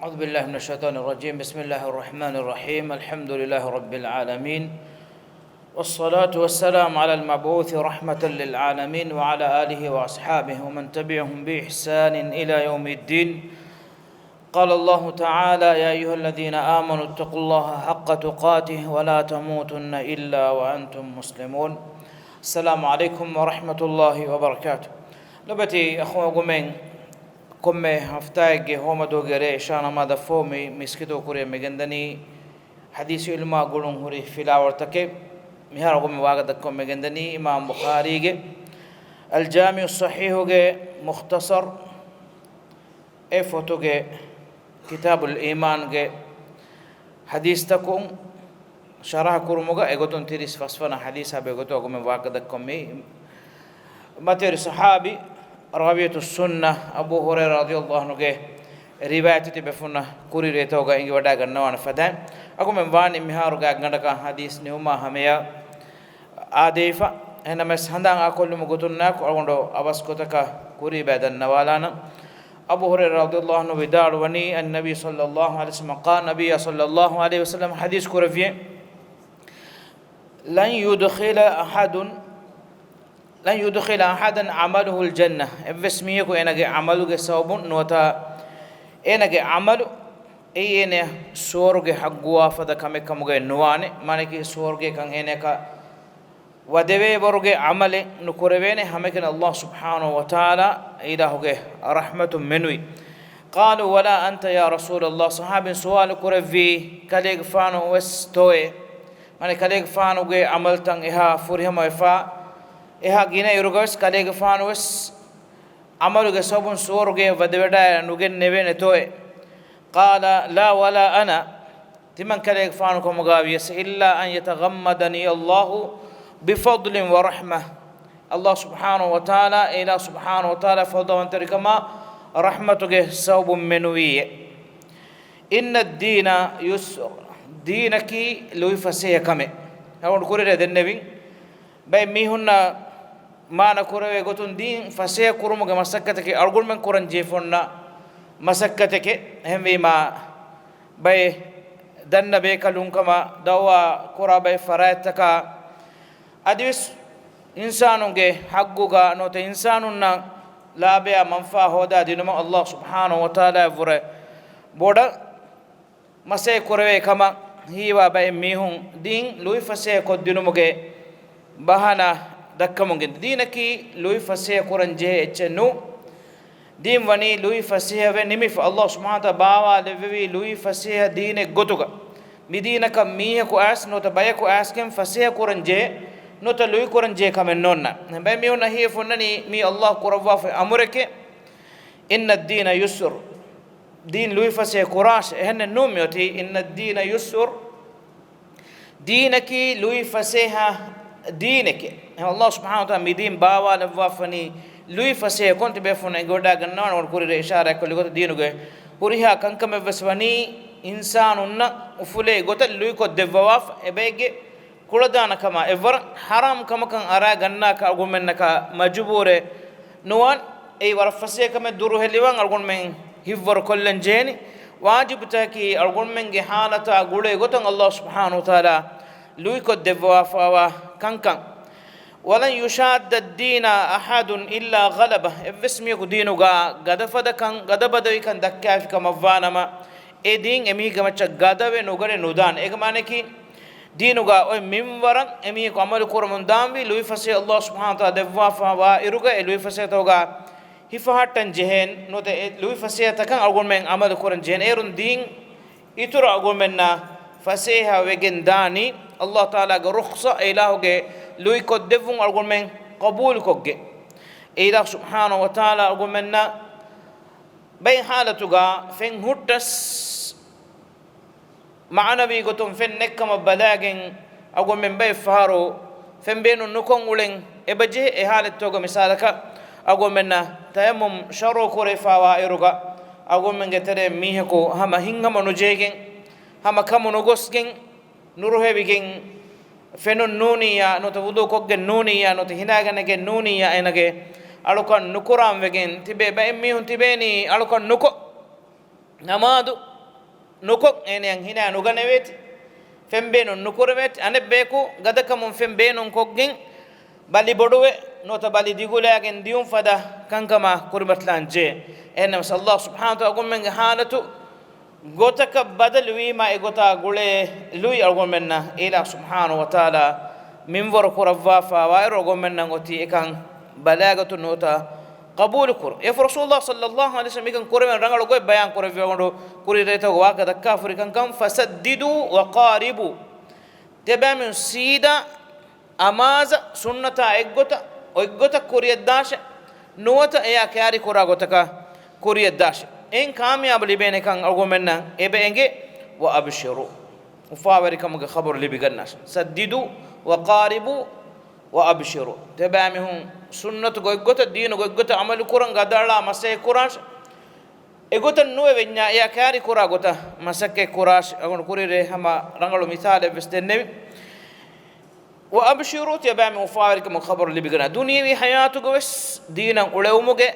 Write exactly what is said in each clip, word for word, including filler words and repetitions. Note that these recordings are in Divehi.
أعوذ بالله من الشيطان الرجيم. بسم الله الرحمن الرحيم. الحمد لله رب العالمين. والصلاة والسلام على المبعوث رحمة للعالمين وعلى آله وأصحابه ومن تبعهم بإحسان إلى يوم الدين. قال الله تعالى: يا أيها الذين آمنوا اتقوا الله حق تقاته ولا تموتن إلا وأنتم مسلمون. السلام عليكم ورحمة الله وبركاته. ލޮބުވެތި އަޚުން އަޅުގަނޑުމެން ކޮންމެ ހަފްތާއެއްގެ ހޯމަދުވަހުގެ ރޭ އިޝާ ނަމާދަށް ފަހު މި މިސްކިތުގެ ކުރިއަށް މިގެންދަނީ ޙަދީޘް ޢިލްމާ ގުޅުން ހުރި ފިލާވަޅުތަކެއް. މިހާރު އަޅުގަނޑުމެން ވާހަކަ ދައްކަމުން މިގެންދަނީ އިމާމް ބުޚާރީގެ އަލްޖާމިޢުއްޞަޙީޙުގެ މުޚްތަޞަރު އެ ފޮތުގެ ކިތާބުލް އީމާންގެ ޙަދީޘްތަކުން ޝަރަޙަ ކުރުމުގަ އެގޮތުން ތިރީސް ފަސްވަނަ ޙަދީޘާ ބެހޭގޮތުން އަޅުގަނޑުމެން ވާހަކަ ދައްކަމުން މި މަތިވެރި ޞަޙާބީ ރާވިޔަތުއްސުންނަ އަބޫ ހުރައިރާ ރަޟިޔަﷲ ޢަންހުގެ ރިވާޔަތު ތިބޭފުޅުންނަށް ކުރި ރޭތަކުގަ އެނގިވަޑައިގަންނަވާނެ ފަދައިން. އަޅުގަނޑުމެން ވާނީ މިހާރު ގާތްގަނޑަކަށް ޙަދީޘް ނިމުމާ ހަމަޔަށް އާދެވިފަ. އެހެންނަމަވެސް ހަނދާން އާކޮށްލުމުގެ ގޮތުން ނާކު އަޅުގަނޑު އަވަސް ގޮތަކަށް ކުރީ ބައި ދަންނަވާލާނަން. އަބޫ ހުރައިރާ ރަޟިޔަﷲ ޢަންހު ވިދާޅުވަނީ، النبي صلى الله عليه وسلم قال، ނަބިއްޔާ ޞައްލަﷲ ޢަލައިހި ވަސައްލަމަ ޙަދީޘް ކުރެއްވިއޭ، لن يدخل أحد، لن يدخل أحدا عمله الجنة. އެއްވެސް މީހަކު އޭނާގެ ޢަމަލުގެ ސަބަބުން ނުވަތަ އޭނާގެ ޢަމަލު އެއީ އޭނާ ސުވަރުގެ ޙައްޤުވާ ފަދަ ކަމެއް ކަމުގައި ނުވާނެ. މާނައަކީ ސުވަރުގެކަން އޭނާއަކަށް ވަދެވޭވަރުގެ ޢަމަލެއް ނުކުރެވޭނެ، ހަމައެކަނި ﷲ ސުބްޙާނަހޫ ވަތަޢާލާ އެ އިލާހުގެ ރަޙްމަތުން މެނުވީ. قالوا ولا أنت يا رسول الله. ޞަޙާބީން ސުވާލު ކުރެއްވީ، ކަލޭގެފާނު ވެސް ތޯއޭ؟ މާނަ ކަލޭގެފާނުގެ ޢަމަލުތައް އެހާ ފުރިހަމަވެފަ، އެހާ ގިނަ އިރުގަވެސް ކަލޭގެފާނު ވެސް ޢަމަލުގެ ސަބަބުން ސުވަރުގެއަށް ވަދެވަޑައި ނުގެންނެވޭނެ ތޯއޭ؟ قال لا ولا أنا. ތިމަން ކަލޭގެފާނު ކަމުގައިވިޔަސް، إلا أن يتغمدني الله بفضل ورحمة. ﷲ ސުބްޙާނަހޫ ވަތަޢާލާ، އެ އިލާހު ސުބްޙާނަހޫ ވަތަޢާލާ ފަޟްލުވަންތެރިކަމާ ރަޙްމަތުގެ ސަބަބުން މެނުވީއޭ. إن الدين يسر. ދީނަކީ ލުއިފަސޭހަ ކަމެއް. އަޅުގަނޑު ކުރިއަށް ދެންނެވިން. ބައެއް މީހުންނަށް މާނަ ކުރެވޭ ގޮތުން ދީން ފަސޭހަ ކުރުމުގެ މަސައްކަތަކީ އަޅުގަނޑުމެން ކުރަން ޖެހިފަ އޮންނަ މަސައްކަތެކޭ. އެހެންވީމާ، ބައެއް ދަންނަ ބޭކަލުން ކަމަށް ދަޢުވާ ކުރާ ބައެއް ފަރާތްތަކާ އަދިވެސް އިންސާނުންގެ ޙައްޤުގަ ނުވަތަ އިންސާނުންނަށް ލާބަޔާ މަންފާ ހޯދާ ދިނުމަށް ﷲ ސުބްޙާނަހޫ ވަތަޢާލާއަށްވުރެ ބޮޑަށް މަސައްކަތް ކުރެވޭ ކަމަށް ހީވާ ބައެއް މީހުން ދީން ލުއިފަސޭހަ ކޮށްދިނުމުގެ ބަހާނާ ދައްކަމުން ގެންދި. ދީނަކީ ލުއިފަސޭހަ ކުރަން ޖެހޭ އެއްޗެއް ނޫން. ދީން ވަނީ ލުއިފަސޭހަވެ ނިމިފަ. ﷲ ސުބްޙާނަހޫ ވަތަޢާލާ ބާވާލެއްވެވީ ލުއިފަސޭހަ ދީނެއް ގޮތުގަ. މި ދީނަކަށް މީހަކު އައިސް ނުވަތަ ބަޔަކު އައިސްގެން ފަސޭހަ ކުރަން ޖެހޭ ނުވަތަ ލުއި ކުރަން ޖެހޭ ކަމެއް ނޯންނާނެ. ބައެއް މީހުންނަށް ހީވެފަ އޮންނަނީ މީ ﷲ ކުރައްވާފައި އަމުރެކޭ. إن الدين يسر. ދީން ލުއިފަސޭހަ ކުރާށޭ. އެހެނެއް ނޫން މިއޮތީ. إن الدين يسر. ދީނަކީ ލުއިފަސޭހަ ދީނެކޭ. އެހެން ﷲ ސުބްޙާނަހޫ ވަތަޢާލާ މި ދީން ބާވާލައްވާފަނީ ލުއިފަސޭހަ ކޮށް. ތިބޭފުޅުން އެނގިވަޑައިގަންނަވާނެ އަޅުގަނޑު ކުރިއަށް އިޝާރާތްކޮށްލި ގޮތަށް ދީނުގެ ހުރިހާ ކަންކަމެއްވެސް ވަނީ އިންސާނުންނަށް އުފުލޭ ގޮތަށް ލުއިކޮށްދެއްވަވާފަ. އެބައެއްގެ ކުޅަދާނަކަމާ އެއްވަރަށް ޙަރާމް ކަމަކަށް އަރާގަންނާކަށް އަޅުގަނޑުމެންނަކަށް މަޖުބޫރެއް ނުވާން. އެއީ ވަރަށް ފަސޭހަ ކަމެއް. ދުރުހެލިވާން އަޅުގަނޑުމެން ހިތްވަރު ކޮށްލަން ޖެހޭނީ. ވާޖިބުތަކަކީ އަޅުގަނޑުމެންގެ ޙާލަތާ ގުޅޭ ގޮތަށް ﷲ ސުބްޙާނަހޫ ވަތަޢާލާ ލުއިކޮށްދެއްވާފައިވާ ކަންކަން. ولن يشاد الدين أحد إلا غلبه. އެއްވެސް މީހަކު ދީނުގަ ގަދަފަދަކަން، ގަދަބަދަވިކަން ދައްކާފި ކަމަށްވާނަމަ، އެ ދީން އެމީހެއްގެ މައްޗަށް ގަދަވެ ނުގަނެ ނުދާނެ. އޭގެ މާނައަކީ، ދީނުގަ އޮތް މިންވަރަށް އެމީހަކު ޢަމަލު ކުރަމުން ދާންވީ، ލުއިފަސޭހަ ﷲ ސުބްޙާނަހޫ ވަތަޢާލާ ދެއްވާފައިވާ އިރުގަ އެ ލުއިފަސޭހަތަކުގަ ހިފަހައްޓަން ޖެހޭން ނުވަތަ އެ ލުއިފަސޭހަތަކަށް އަޅުގަނޑުމެން ޢަމަލު ކުރަން ޖެހޭން. އޭރުން ދީން އިތުރަށް އަޅުގަނޑުމެންނަށް ފަސޭހަވެގެން ދާނީ ﷲ ތަޢާލާގެ ރުޚްޞަ، އެ އިލާހުގެ ލުއިކޮށްދެއްވުން އަޅުގަނޑުމެން ޤަބޫލުކޮށްގެން. އެ އިލާހު ސުބްޙާނަހޫ ވަތަޢާލާ އަޅުގަނޑުމެންނަށް ބައެއް ޙާލަތުގަ ފެން ހުއްޓަސް، މަޢުނަވީ ގޮތުން ފެން ނެތްކަމަށް ބަލާގެން، އަޅުގަނޑުމެން ބައެއް ފަހަރު ފެން ބޭނުން ނުކޮށް އުޅެން އެބަޖެހޭ. އެ ޙާލަތްތަކުގަ މިސާލަކަށް އަޅުގަނޑުމެންނަށް ތަޔައްމުމް ޝަރުޢު ކުރެވިފައިވާ އިރުގަ، އަޅުގަނޑުމެންގެ ތެރެއިން މީހަކު ހަމަ ހިތްހަމަ ނުޖެހިގެން، ހަމަ ކަމު ނުގޮސްގެން، ނުރުހެވިގެން، ފެނުން ނޫނިއްޔާ ނުވަތަ ވުޟޫ ކޮށްގެން ނޫނިއްޔާ ނުވަތަ ހިނާގަނެގެން ނޫނިއްޔާ އޭނަގެ އަޅުކަން ނުކުރާން ވެގެން ތިބޭ. ބައެއް މީހުން ތިބޭނީ އަޅުކަން ނުކޮށް، ނަމާދު ނުކޮށް އޭނައަށް ހިނާ ނުގަނެވޭތި، ފެން ބޭނުން ނުކުރެވޭތި، އަނެއްބަޔަކު ގަދަކަމުން ފެން ބޭނުން ކޮށްގެން ބަލި ބޮޑުވެ ނުވަތަ ބަލި ދިގުލާގެން ދިޔުން ފަދަ ކަންކަމާ ކުރިމަތިލާން ޖެހޭ. އެހެންނަމަސް ﷲ ސުބްޙާނަހޫ ވަތަޢާލާ އަޅުގަނޑުމެންގެ ޙާލަތު ގޮތަކަށް ބަދަލުވީމާ އެގޮތާ ގުޅޭ ލުއި އަޅުގަނޑުމެންނަށް އިލާހު ސުބްޙާނަހޫ ވަތަޢާލާ މިންވަރު ކުރައްވާފަ ވާއިރު އަޅުގަނޑުމެންނަށް އޮތީ އެކަން ބަލާގަތުން ނުވަތަ ޤަބޫލު ކުރުން. އެއަށްފަހު ރަސޫލުﷲ ޞައްލައްލާހު ޢަލައިހި ވަސައްލަމަ މިކަން ކުރެވެން ރަނގަޅު ގޮތް ބަޔާން ކުރެއްވި އަޅުގަނޑު ކުރީ ރޭތަކުގެ ވާހަކަ ދައްކާފަ ހުރި ކަންކަން، فسددوا وقاربوا. ތިޔަބައިމީހުން ސީދާ އަމާޒަށް ސުންނަތާ އެއްގޮތަށް އޮތްގޮތަށް ކުރިޔަށްދާށޭ، ނުވަތަ އެޔާ ކާރިކުރާ ގޮތަކަށް ކުރިޔަށްދާށޭ. އެއިން ކާމިޔާބު ލިބޭނެކަން އަޅުގަނޑުމެންނަށް އެބަ އެނގޭ. وأبشروا، އުފާވެރިކަމުގެ ޚަބަރު ލިބިގަންނާށޭ. سددوا وقاربوا وأبشروا. ތިޔަބައިމީހުން ސުންނަތުގެ އޮތްގޮތަށް، ދީނުގެ އޮތްގޮތަށް ޢަމަލު ކުރަން ގަދައަޅާ މަސައްކަތް ކުރާށޭ. އެގޮތަށް ނުވެވެންޏާ އެޔާ ކާރިކުރާ ގޮތަށް މަސައްކަތް ކުރާށޭ. އަޅުގަނޑު ކުރީ ރޭ ހަމަ ރަނގަޅު މިސާލެއްވެސް ދެންނެވި. وأبشروا، ތިޔަބައިމީހުން އުފާވެރިކަމުގެ ޚަބަރު ލިބިގަންނާށޭ. ދުނިޔެވީ ޙަޔާތުގަވެސް ދީނަށް އުޅެވުމުގެ،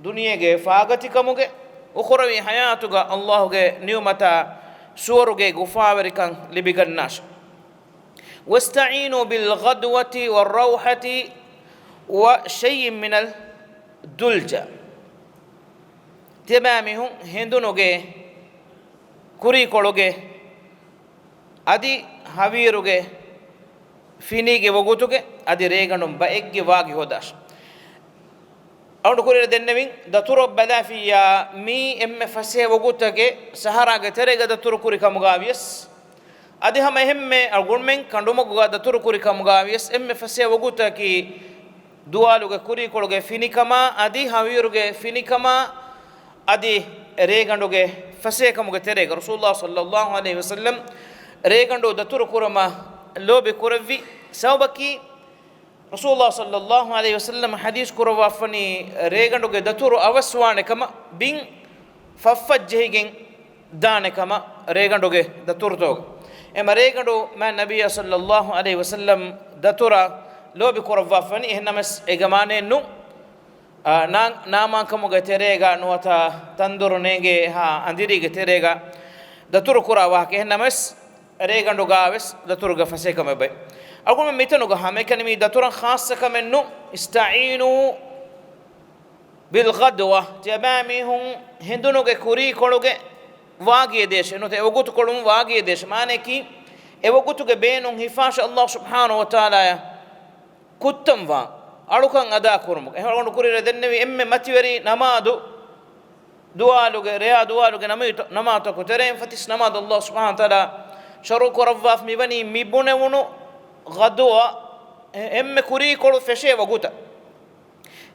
ދުނިޔޭގެ ފާގަތިކަމުގެ، އުޚުރަވީ ޙަޔާތުގަ ﷲ ގެ ނިޢުމަތާ ސުވަރުގޭގެ އުފާވެރިކަން ލިބިގަންނާށޭ. واستعينوا بالغدوة والروحة وشيء من الدلجة. ތިޔަބައިމީހުން ހެނދުނުގެ، ކުރީކޮޅުގެ، އަދި ހަވީރުގެ ފިނީގެ ވަގުތުގެ، އަދި ރޭގަނޑުން ބައެއްގެ ވާގި ހޯދާށޭ. އަޅުގަނޑު ކުރިއަށް ދެންނެވިން، ދަތުރަށް ބަލާފިއްޔާ މީ އެންމެ ފަސޭހަ ވަގުތަކެއް ސަހަރާގެ ތެރޭގަ ދަތުރު ކުރި ކަމުގަ ވިޔަސް، އަދި ހަމަ އެހެންމެ އަޅުގަނޑުމެން ކަނޑުމަގުގަ ދަތުރު ކުރި ކަމުގަ ވިޔަސް، އެންމެ ފަސޭހަ ވަގުތަކީ ދުވާލުގެ ކުރީކޮޅުގެ ފިނިކަމާ، އަދި ހަވީރުގެ ފިނިކަމާ، އަދި ރޭގަނޑުގެ ފަސޭހަކަމުގެ ތެރޭގަ. ރަސޫލުﷲ ޞައްލައްލާހު ޢަލައިހި ވަސައްލަމަ ރޭގަނޑު ދަތުރު ކުރުމަށް ލޯބި ކުރެއްވި ސަބަބަކީ، ރަސޫލުﷲ ޞައްލައްލާހު ޢަލައިހި ވަސައްލަމަ ޙަދީޘް ކުރައްވާފަނީ، ރޭގަނޑުގެ ދަތުރު އަވަސްވާނެ ކަމަށް، ބިން ފަށްފަށް ޖެހިގެން ދާނެ ކަމަށް ރޭގަނޑުގެ ދަތުރުތަކުގަ. އެމަ ރޭގަނޑު މާތް ނަބިއްޔާ ޞައްލައްލާހު ޢަލައިހި ވަސައްލަމަ ދަތުރަށް ލޯބި ކުރައްވާފަނީ. އެހެންނަމަސް އޭގެ މާނައެއް ނޫން، އާ، ނާ-، ނާމާންކަމުގެ ތެރޭގަ ނުވަތަ ތަންދޮރު ނޭނގޭ އެހާ އަނދިރީގެ ތެރޭގަ ދަތުރު ކުރާ ވާހަކަ. އެހެންނަމަސް ރޭގަނޑުގަވެސް ދަތުރުގެ ފަސޭހަކަމެއް އޮތް. އަޅުގަނޑު މިތަނުގަ ހަމައެކަނި މީ ދަތުރަށް ޚާއްޞަ ކަމެއް ނޫން. اسْتَعِينُوا بِالْغَدْوَةِ، ތިޔަބައިމީހުން ހެނދުނުގެ ކުރީކޮޅުގެ ވާގިޔަށް ދޭށޭ، ނުވަތަ އެވަގުތުކޮޅުން ވާގިޔަށް ދޭށޭ. މާނައަކީ، އެވަގުތުގެ ބޭނުން ހިފާށޭ ﷲ ސުބްޙާނަހޫ ވަތަޢާލާއަށް ކުއްތަންވާން އަޅުކަން އަދާކުރުމުގެ. އެހެން އަޅުގަނޑު ކުރިއަށް ދެންނެވި އެންމެ މަތިވެރި ނަމާދު، ދުވާލުގެ، ރެޔާ ދުވާލުގެ ނަމާ-، ނަމާދުތަކު ތެރެއިން ފަތިސް ނަމާދު ﷲ ސުބްޙާނަހޫ ވަތަޢާލާ ޝަރުޢު ކުރައްވާފަ މިވަނީ މި ބުނެވުނު ޣަދުވަ، އެ-، އެންމެ ކުރީކޮޅު ފެށޭ ވަގުތަށް.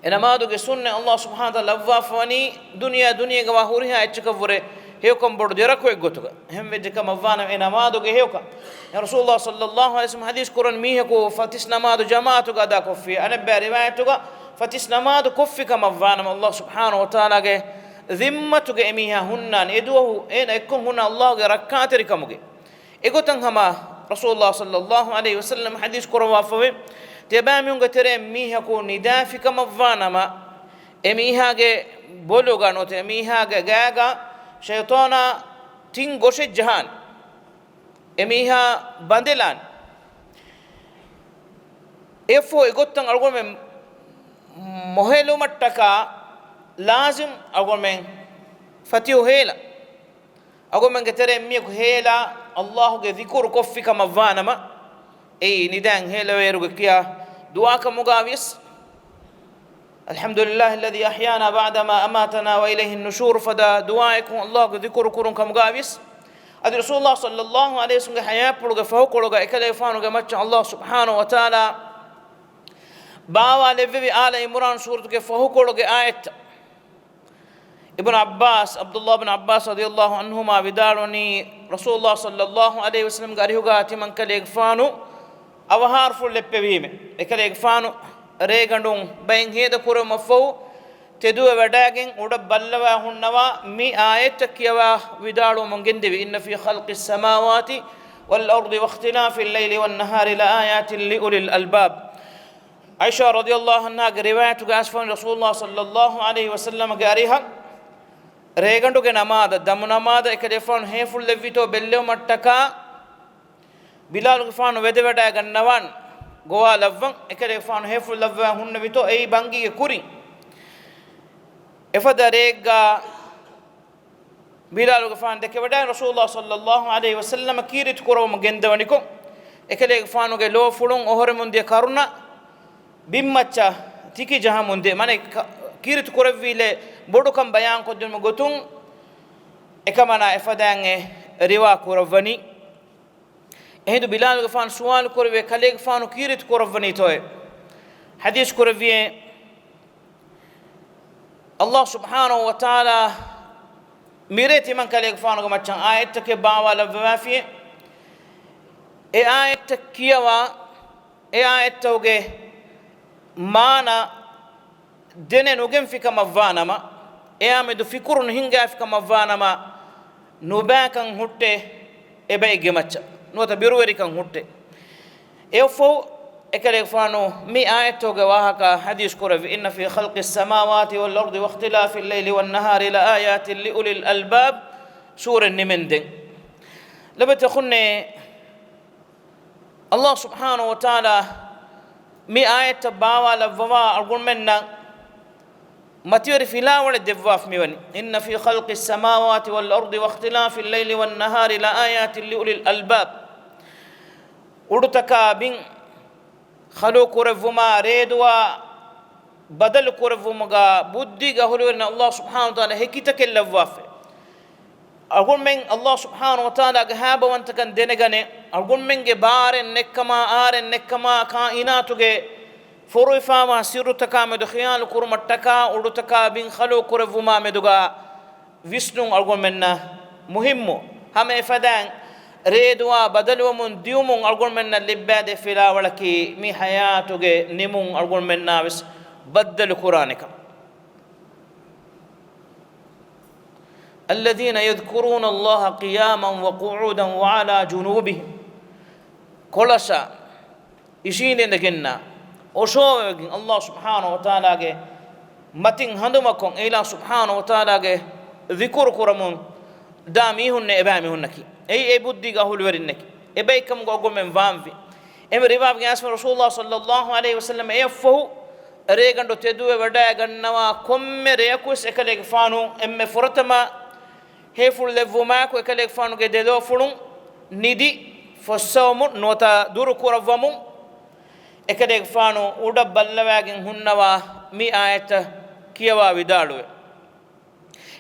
އެ ނަމާދުގެ ސުންނަތް ﷲ ސުބްޙާނަހޫ ވަތަޢާލާ ލައްވާފަ ވަނީ ދުނިޔެ ދުނިޔޭގަ ވާ ހުރިހާ އެއްޗަކަށްވުރެ ހެޔޮކަން ބޮޑު ދެރަކު އެއްގޮތުގަ. އެހެން ވެއްޖެ ކަމަށްވާނަމަ އެ ނަމާދުގެ ހެޔޮކަން. އެ ރަސޫލުﷲ ޞައްލައްލާހު ޢަލައިހި ވަސައްލަމަ ޙަދީޘް ކުރަން މީހަކު ފަތިސް ނަމާދު ޖަމާޢަތުގަ އަދާކޮށްފި. އަނެއްބައި ރިވާޔަތުގަ ފަތިސް ނަމާދު ކޮށްފި ކަމަށްވާނަމަ ﷲ ސުބްޙާނަހޫ ވަތަޢާލާގެ ޒިންމަތުގަ އެމީހާ ހުންނާނެ. އެ ދުވަހު އޭނަ އެއްކޮށް ހުންނަ ﷲ ގެ ރައްކާތެރިކަމުގެ. އެގޮތަށް ހަމަ ރަސޫލުﷲ ޞައްލައްލާހު ޢަލައިހި ވަސައްލަމަ ޙަދީޘް ކުރައްވާފަވޭ، ތިޔަބައިމީހުންގެ ތެރެއިން މީހަކު ނިދާފި ކަމަށްވާނަމަ، އެމީހާގެ ބޮލުގަ ނުވަތަ އެމީހާގެ ގާގަ ޝައިޠާނާ ތިން ގޮށެއް ޖަހާނެ. އެމީހާ ބަނދެލާނެ. އެއަށްފަހު އެގޮތަށް އަޅުގަނޑުމެން މޮހެލުމަށްޓަކާ ލާޒިމް އަޅުގަނޑުމެން ފަތިހު ހޭލަން. އަޅުގަނޑުމެންގެ ތެރެއިން މީހަކު ހޭލާ ﷲ ގެ ޛިކުރު ކޮށްފި ކަމަށްވާނަމަ، އެއީ ނިދާން ހޭލަވޭއިރުގެ ކިޔާ ދުޢާ ކަމުގަ ވިޔަސް، الحمد لله الذي أحيانا بعدما أماتنا وإليه النشور ފަދަ ދުޢާއަކުން ﷲ ގެ ޛިކުރު ކުރުން ކަމުގަ ވިޔަސް، އަދި ރަސޫލުﷲ ޞައްލައްލާހު ޢަލައިހި ވަސައްލަމަގެ ޙަޔާތްޕުޅުގެ ފަހުކޮޅުގަ އެކަލޭގެފާނުގެ މައްޗަށް ﷲ ސުބްޙާނަހޫ ވަތަޢާލާ ބާވާލެއްވެވި އާލަ ޢިމްރާން ސޫރަތުގެ ފަހުކޮޅުގެ އާޔަތްތައް. އިބްނު ޢައްބާސް، ޢަބްދުﷲ ބިން ޢައްބާސް ރަޟިޔަﷲ ޢަންހުމާ ވިދާޅުވަނީ، ރަސޫލުﷲ ޞައްލައްލާހު ޢަލައިހި ވަސައްލަމަގެ އަރިހުގަ ތިމަން ކަލޭގެފާނު އަވަހާރަފުޅު ލެއްޕެވީމޭ. އެކަލޭގެފާނު ރޭގަނޑުން ބައެއް ހޭދަކުރެވުމަށްފަހު، ތެދުވެވަޑައިގެން އުޑަށް ބައްލަވާ ހުންނަވާ މި އާޔަތްތައް ކިޔަވާ ވިދާޅުވަމުން ގެންދެވި، إن في خلق السماوات والأرض واختلاف الليل والنهار لآيات لأولي الألباب. ޢާއިޝާ ރަޟިޔަﷲ ޢަންހާގެ ރިވާޔަތުގައި އައިސްފަވަނީ ރަސޫލުﷲ ޞައްލައްލާހު ޢަލައިހި ވަސައްލަމަގެ އަރިހަށް ރޭގަނޑުގެ ނަމާދަށް، ދަމު ނަމާދަށް އެކަލޭގެފާނު ހޭފުޅު ލެއްވިތޯ ބެއްލެވުމަށްޓަކާ، ބިލާލުގެފާނު ވެދެވަޑައިގަންނަވާން ގޮވާލައްވަން. އެކަލޭގެފާނު ހޭފުޅު ލައްވައި ހުންނެވިތޯ އެއީ ބަންގީގެ ކުރިން. އެފަދަ ރެއެއްގަ ބިލާލުގެފާނު ދެކެވަޑައި ރަސޫލުﷲ ޞައްލަﷲ ޢަލައިހި ވަސައްލަމަ ކީރިތި ކުރައްވަމުން ގެންދަވަނިކޮށް، އެކަލޭގެފާނުގެ ލޯފުޅުން އޮހޮރެމުން ދިޔަ ކަރުނަ ބިންމައްޗަށް ތިކި ޖަހަމުން ދިޔަ، މާނަ ކ-، ކީރިތި ކުރެއްވީލެއް ބޮޑުކަން ބަޔާންކޮށްދިނުމުގެ ގޮތުން އެކަމަނާ އެފަދައިން އެ ރިވާ ކުރައްވަނީ. އެހިނދު ބިލާލުގެފާނު ސުވާލު ކުރެއްވި ކަލޭގެފާނު ކީރިތި ކުރައްވަނީތޯއޭ؟ ޙަދީޘް ކުރެއްވިއޭ، ﷲ ސުބްޙާނަހޫ ވަތަޢާލާ މިރޭ ތިމަން ކަލޭގެފާނުގެ މައްޗަށް އާޔަތްތަކެއް ބާވާލައްވަވާފިއޭ. އެ އާޔަތްތައް ކިޔަވާ، އެ އާޔަތްތަކުގެ މާނަ ދެނެއް ނުގެންފި ކަމަށްވާނަމަ، އެއާމެދު ފިކުރު ނުހިނގާފި ކަމަށްވާނަމަ، ނުބައިކަން ހުއްޓޭ އެބައެއްގެ މައްޗަށް، ނުވަތަ ބިރުވެރިކަން ހުއްޓޭ. އެއަށްފަހު އެކަލޭގެފާނު މި އާޔަތުގެ ވާހަކަ ޙަދީޘް ކުރެއްވި، إِنَّ فِي خَلْقِ السَّمَاوَاتِ وَالْأَرْضِ وَاخْتِلَافِ اللَّيْلِ وَالنَّهَارِ لَآيَاتٍ لِأُولِي الْأَلْبَابِ ސޫރަ ނިމެންދެން. ލޮބުވެތި އަޚުންނޭ، ﷲ ސުބްޙާނަހޫ ވަތަޢާލާ މި އާޔަތްތައް ބާވާލައްވަވާ އަޅުގަނޑުމެންނަށް މަތިވެރި ފިލާވަޅެއް ދެއްވާފަ މިވަނީ. إِنَّ فِي خَلْقِ السَّمَاوَاتِ وَالْأَرْضِ وَاخْتِلَافِ اللَّيْلِ وَالنَّهَارِ لَآيَاتٍ لِأُولِي الْأَلْبَابِ. އުޑުތަކާ ބިން ޚަލުޤުކުރެއްވުމާ، ރޭދުވާ ބަދަލުކުރެއްވުމުގަ ބުއްދީގެ އަހުލުވެރިންނަށް ﷲ ސުބްޙާނަހޫ ވަތަޢާލާ ހެކިތަކެއް ލައްވާފަ. އަޅުގަނޑުމެން ﷲ ސުބްޙާނަހޫ ވަތަޢާލާގެ ހައިބަވަންތަކަން ދެނެގަނެ، އަޅުގަނޑުމެންގެ ބާރެއް ނެއްކަމާ، އާރެއް ނެއްކަމާ، ކާއިނާތުގެ ފޮރުވިފާވާ ސިއްރުތަކާ މެދު ޚިޔާލު ކުރުމަށްޓަކާ، އުޑުތަކާ ބިން ޚަލުޤުކުރެއްވުމާ މެދުގަ ވިސްނުން އަޅުގަނޑުމެންނަށް މުހިއްމު. ހަމަ އެފަދައިން ރޭދުވާ ބަދަލުވަމުން ދިއުމުން އަޅުގަނޑުމެންނަށް ލިއްބައިދޭ ފިލާވަޅަކީ، މި ޙަޔާތުގެ ނިމުން އަޅުގަނޑުމެންނާ ވެސް ބައްދަލު ކުރާނެ ކަމަށް. الَّذِينَ يَذْكُرُونَ اللَّهَ قِيَامًا وَقُعُودًا وَعَلَىٰ جُنُوبِهِمْ. ކޮޅަށާ، އިށީނދެންދެގެންނާ، އޮށޯވެގެން ﷲ ސުބްޙާނަހޫ ވަތަޢާލާގެ މަތިން ހަނދުމަކޮށް، އެ އިލާހު ސުބްޙާނަހޫ ވަތަޢާލާގެ ޛިކުރު ކުރަމުން ދާ މީހުންނޭ އެބައިމީހުންނަކީ. އެއީ އެ ބުއްދީގެ އަހުލުވެރިންނަކީ. އެބައިކަމުގަ އަޅުގަނޑުމެން ވާންވީ. އެހެންވެ ރިވާވެގެން އައިސްފަ ރަސޫލުﷲ ޞައްލަﷲ ޢަލައިހި ވަސައްލަމަ އެއަށްފަހު ރޭގަނޑު ތެދުވެވަޑައިގަންނަވާ ކޮންމެ ރެޔަކުވެސް އެކަލޭގެފާނު އެންމެ ފުރަތަމަ ހޭފުޅު ލެއްވުމާއެކު އެކަލޭގެފާނުގެ ދެލޯފުޅުން ނިދި ފޮއްސަވަމުން ނުވަތަ ދުރު ކުރައްވަމުން އެކަލޭގެފާނު އުޑަށް ބައްލަވައިގެން ހުންނަވާ މި އާޔަތްތައް ކިޔަވާ ވިދާޅުވެ.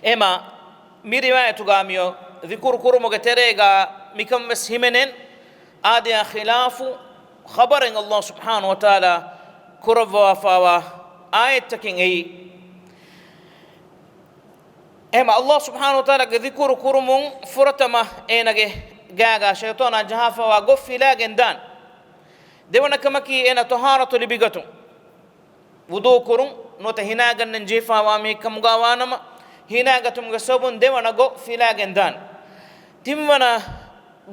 އެމާ މި ރިވާޔަތުގާ މިއޮތް ޛިކުރު ކުރުމުގެ ތެރޭގާ މިކަން ވެސް ހިމެނެން، އާދަޔާ ޚިލާފު ޚަބަރެއް ﷲ ސުބްޙާނަހޫ ވަތަޢާލާ ކުރައްވާފައިވާ އާޔަތްތަކެއް އެއީ. އެހެމަ ﷲ ސުބްޙާނަހޫ ވަތަޢާލާގެ ޛިކުރު ކުރުމުން ފުރަތަމަ އޭނަގެ ގާގާ ޝައިޠާނާ ޖަހާފައިވާ ގޮތް ފިލާގެން ދާން. ދެވަނަ ކަމަކީ އޭނަ ޠަހާރަތު ލިބިގަތުން. ވުޟޫ ކުރުން ނުވަތަ ހިނާގަންނަން ޖެހިފައިވާ މީހެއް ކަމުގަ ވާނަމަ، ހިނާގަތުމުގެ ސަބަބުން ދެވަނަ ގޮތް ފިލާގެން ދާނެ. ތިންވަނަ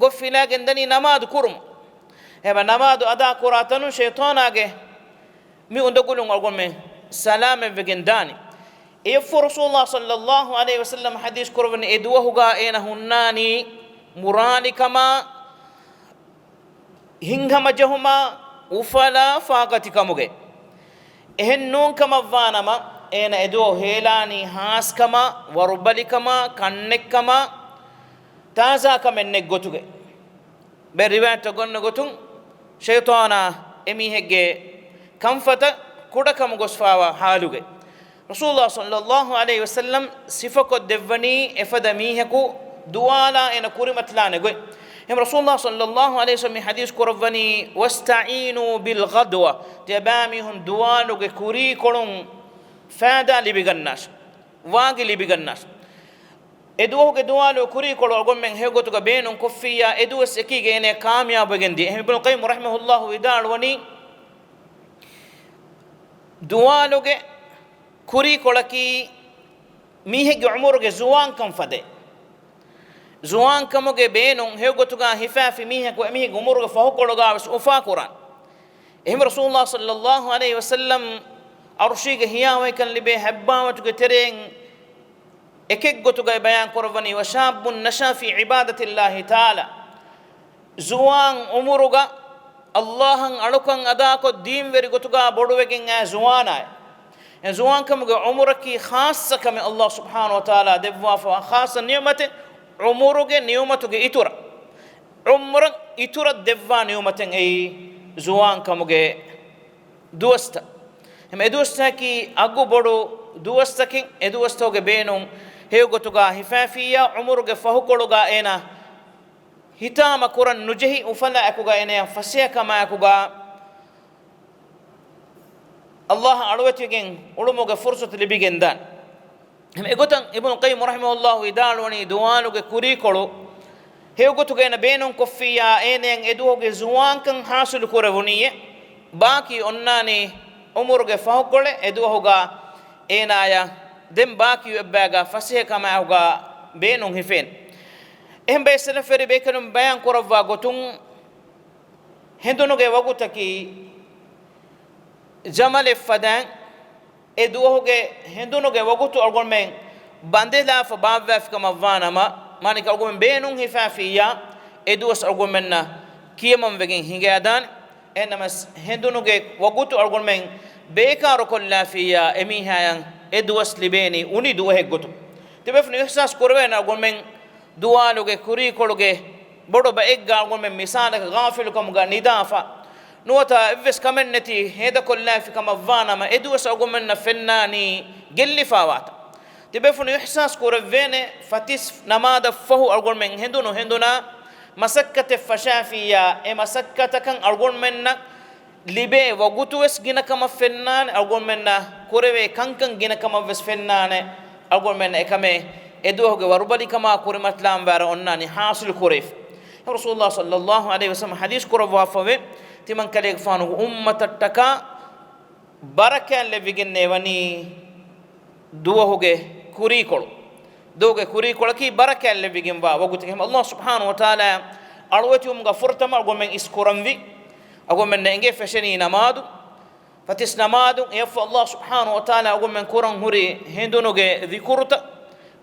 ގޮތް ފިލާގެން ދަނީ ނަމާދު ކުރުމުން. އެހެމަ ނަމާދު އަދާ ކުރާ ތަނުން ޝައިޠާނާގެ މި އުނދަގުލުން އަޅުގަނޑުމެން ސަލާމަތްވެގެން ދާނީ. އެއަށްފަހު ރަސޫލުﷲ ޞައްލަﷲ ޢަލައިހި ވަސައްލަމަ ޙަދީޘް ކުރައްވަނީ އެ ދުވަހުގަ އޭނަ ހުންނާނީ މުރާލިކަމާ، ހިތްހަމަޖެހުމާ، އުފަލާ ފާގަތިކަމުގައި. އެހެން ނޫން ކަމަށްވާނަމަ، އޭނަ އެދުވަހު ހޭލާނީ ހާސްކަމާ، ވަރުބަލިކަމާ، ކަންނެއްކަމާ، ތާޒާކަމެއް ނެތް ގޮތުގައި. ބައެއް ރިވާޔަތްތައް ގަންނަ ގޮތުން، ޝައިޠާނާ އެމީހެއްގެ ކަންފަތަށް ކުޑަކަމު ގޮސްފައިވާ ޙާލުގައި. ރަސޫލުﷲ ޞައްލަﷲ ޢަލައިހި ވަސައްލަމް ސިފަކޮށް ދެއްވަނީ އެފަދަ މީހަކު ދުވާލާ އޭނަ ކުރިމަތިލާނެ ގޮތް. އެހެން ރަސޫލުﷲ ޞައްލަﷲ ޢަލައިހި ވަސައްލަމް މި ޙަދީޘް ކުރައްވަނީ، "وَاسْتَعِينُوا بِالْغَدَوَةِ." ތިޔަބައިމީހުން ދުވާލުގެ ކުރީކޮޅުން ފައިދާ ލިބިގަންނާށި، ވާގި ލިބިގަންނާށި. އެ ދުވަހުގެ ދުވާލު ކުރީކޮޅު އަޅުގަނޑުމެން ހެޔޮގޮތުގަ ބޭނުން ކޮށްފިއްޔާ، އެ ދުވަސް އެކީގަ އޭނަ ކާމިޔާބުވެގެން ދިޔަ. އެހެން އިބްނުލް ޤައްޔިމް ރަޙިމަހުﷲ ވިދާޅުވަނީ، ދުވާލުގެ ކުރީކޮޅަކީ މީހެއްގެ ޢުމުރުގެ ޒުވާންކަން ފަދައިން. ޒުވާންކަމުގެ ބޭނުން ހެޔޮގޮތުގަ ހިފާފި މީހަކު އެމީހެއްގެ ޢުމުރުގެ ފަހުކޮޅުގަ ވެސް އުފާކުރާނެ. އެހެން ރަސޫލުﷲ ޞައްލަﷲ ޢަލައިހި ވަސައްލަމް ޢަރުޝީގެ ހިޔާވަހިކަން ލިބޭ ހަތް ބާވަތުގެ ތެރެއިން އެކެއްގޮތުގައި ބަޔާން ކުރައްވަނީ، "وشاب نشأ في عبادة الله تعالى." ޒުވާން އުމުރުގަ އައްލާހަށް އަޅުކަން އަދާކޮށް، ދީންވެރި ގޮތުގަ ބޮޑުވެގެން އައި ޒުވާނާއެ. އެ ޒުވާންކަމުގެ އުމުރަކީ ޚާއްޞަ ކަމެއް، އައްލާހު ސުބްޙާނަހު ވަތަޢާލާ ދެއްވާފަ ޚާއްޞަ ނިޢުމަތެއް، އުމުރުގެ ނިޢުމަތުގެ އިތުރަށް. އުމުރަށް އިތުރަށް ދެއްވާ ނިޢުމަތެއް އެއީ ޒުވާންކަމުގެ ދުވަސްތައް. އެމަ އެ ދުވަސްތަކީ އަގު ބޮޑު ދުވަސްތަކެއް. އެ ދުވަސްތަކުގެ ބޭނުން ހެޔޮގޮތުގަ ހިފާފިއްޔާ، އުމުރުގެ ފަހުކޮޅުގަ އޭނާ ހިތާމަ ކުރަން ނުޖެހި، އުފަލާއެކުގަ އޭނަޔަށް ފަސޭހަކަމާއެކުގަ އައްލާހަށް އަޅުވެތިވެގެން އުޅުމުގެ ފުރުޞަތު ލިބިގެންދާނެ. އެގޮތަށް އިބްނު ޤައްޔިމް ރަޙިމަހުﷲ ވިދާޅުވަނީ، ދުވާލުގެ ކުރީކޮޅު ހެޔޮގޮތުގަ އޭނަ ބޭނުންކޮށްފިއްޔާ، އޭނަޔަށް އެދުވަހުގެ ޒުވާންކަން ޙާޞިލު ކުރެވުނީއޭ. ބާކީ އޮންނާނީ އުމުރުގެ ފަހުކޮޅެއް. އެދުވަހުގަ އޭނާޔަށް ދެން ބާކީ އެއްބަޔަކަށް ފަސޭހަކަމާއެކުގަ ބޭނުން ހިފޭނެ. އެހެން ބައެއް ސަލަފްވެރި ބޭކަލުން ބަޔާން ކުރައްވާ ގޮތުން، ހެނދުނުގެ ވަގުތަކީ ޖަމަލެއް ފަދައިން، އެ ދުވަހުގެ ހެނދުނުގެ ވަގުތު އަޅުގަނޑުމެން ބަނދެލާފަ ބާއްވާފިކަމަށްވާނަމަ، މާނައަކީ އަޅުގަނޑުމެން ބޭނުން ހިފާފިއްޔާ، އެ ދުވަސް އަޅުގަނޑުމެންނަށް ކިޔަމަންވެގެން ހިނގައިދާނެ. އެހެންނަމަވެސް، ހެނދުނުގެ ވަގުތު އަޅުގަނޑުމެން ބޭކާރުކޮށްލާފިއްޔާ، އެމީހާޔަށް އެ ދުވަސް ލިބޭނީ އުނި ދުވަހެއްގޮތުން. ތިބޭފުޅުން އިޙްސާސް ކުރެވޭނެ އަޅުގަނޑުމެން ދުވާލުގެ ކުރީކޮޅުގެ ބޮޑު ބައެއްގަ އަޅުގަނޑުމެން މިސާލަކަށް ޣާފިލުކަމުގަ ނިދާފަ، ނުވަތަ އެއްވެސް ކަމެއްނެތި ހޭދަކޮށްލާފިކަމަށްވާނަމަ، އެ ދުވަސް އަޅުގަނޑުމެންނަށް ފެންނާނީ ގެއްލިފާވާތަން. ތިބޭފުޅުން އިޙްސާސް ކުރެވޭނެ، ފަތިސް ނަމާދަށްފަހު އަޅުގަނޑުމެން ހެނދުނު ހެނދުނާ މަސައްކަތެއް ފަށާފިއްޔާ، އެ މަސައްކަތަކަށް އަޅުގަނޑުމެންނަށް ލިބޭ ވަގުތުވެސް ގިނަކަމަށް ފެންނާނެ، އަޅުގަނޑުމެންނަށް ކުރެވޭ ކަންކަން ގިނަކަމަށްވެސް ފެންނާނެ. އަޅުގަނޑުމެންނަށް އެކަމެއް އެދުވަހުގެ ވަރުބަލިކަމާ ކުރިމަތިލާން ވާރަށް އޮންނާނީ ޙާޞިލު ކުރެވިފަ. ރަސޫލުﷲ ޞައްލައްލާހު ޢަލައިހި ވަސައްލަމަ ޙަދީޘް ކުރައްވާފަވޭ، ތިމަން ކަލޭގެފާނުގެ އުއްމަތަށްޓަކާ ބަރަކާތްލެއްވިގެންނޭ ވަނީ ދުވަހުގެ ކުރީކޮޅު. ދުވަހުގެ ކުރީކޮޅަކީ ބަރަކާތްލެއްވިގެންވާ ވަގުތެއް. އެހެން އައްލާހު ސުބްޙާނަހު ވަތަޢާލާ އަޅުވެތިވުމުގަ ފުރަތަމަ އަޅުގަނޑުމެން އިސް ކުރަންވީ، އަޅުގަނޑުމެންނަށް އެނގޭ ފެށެނީ ނަމާދު، ފަތިސް ނަމާދު. އެއަށްފަހު އައްލާހު ސުބްޙާނަހު ވަތަޢާލާ އަޅުގަނޑުމެން ކުރަން ހުރި ހެނދުނުގެ ޛިކުރުތައް،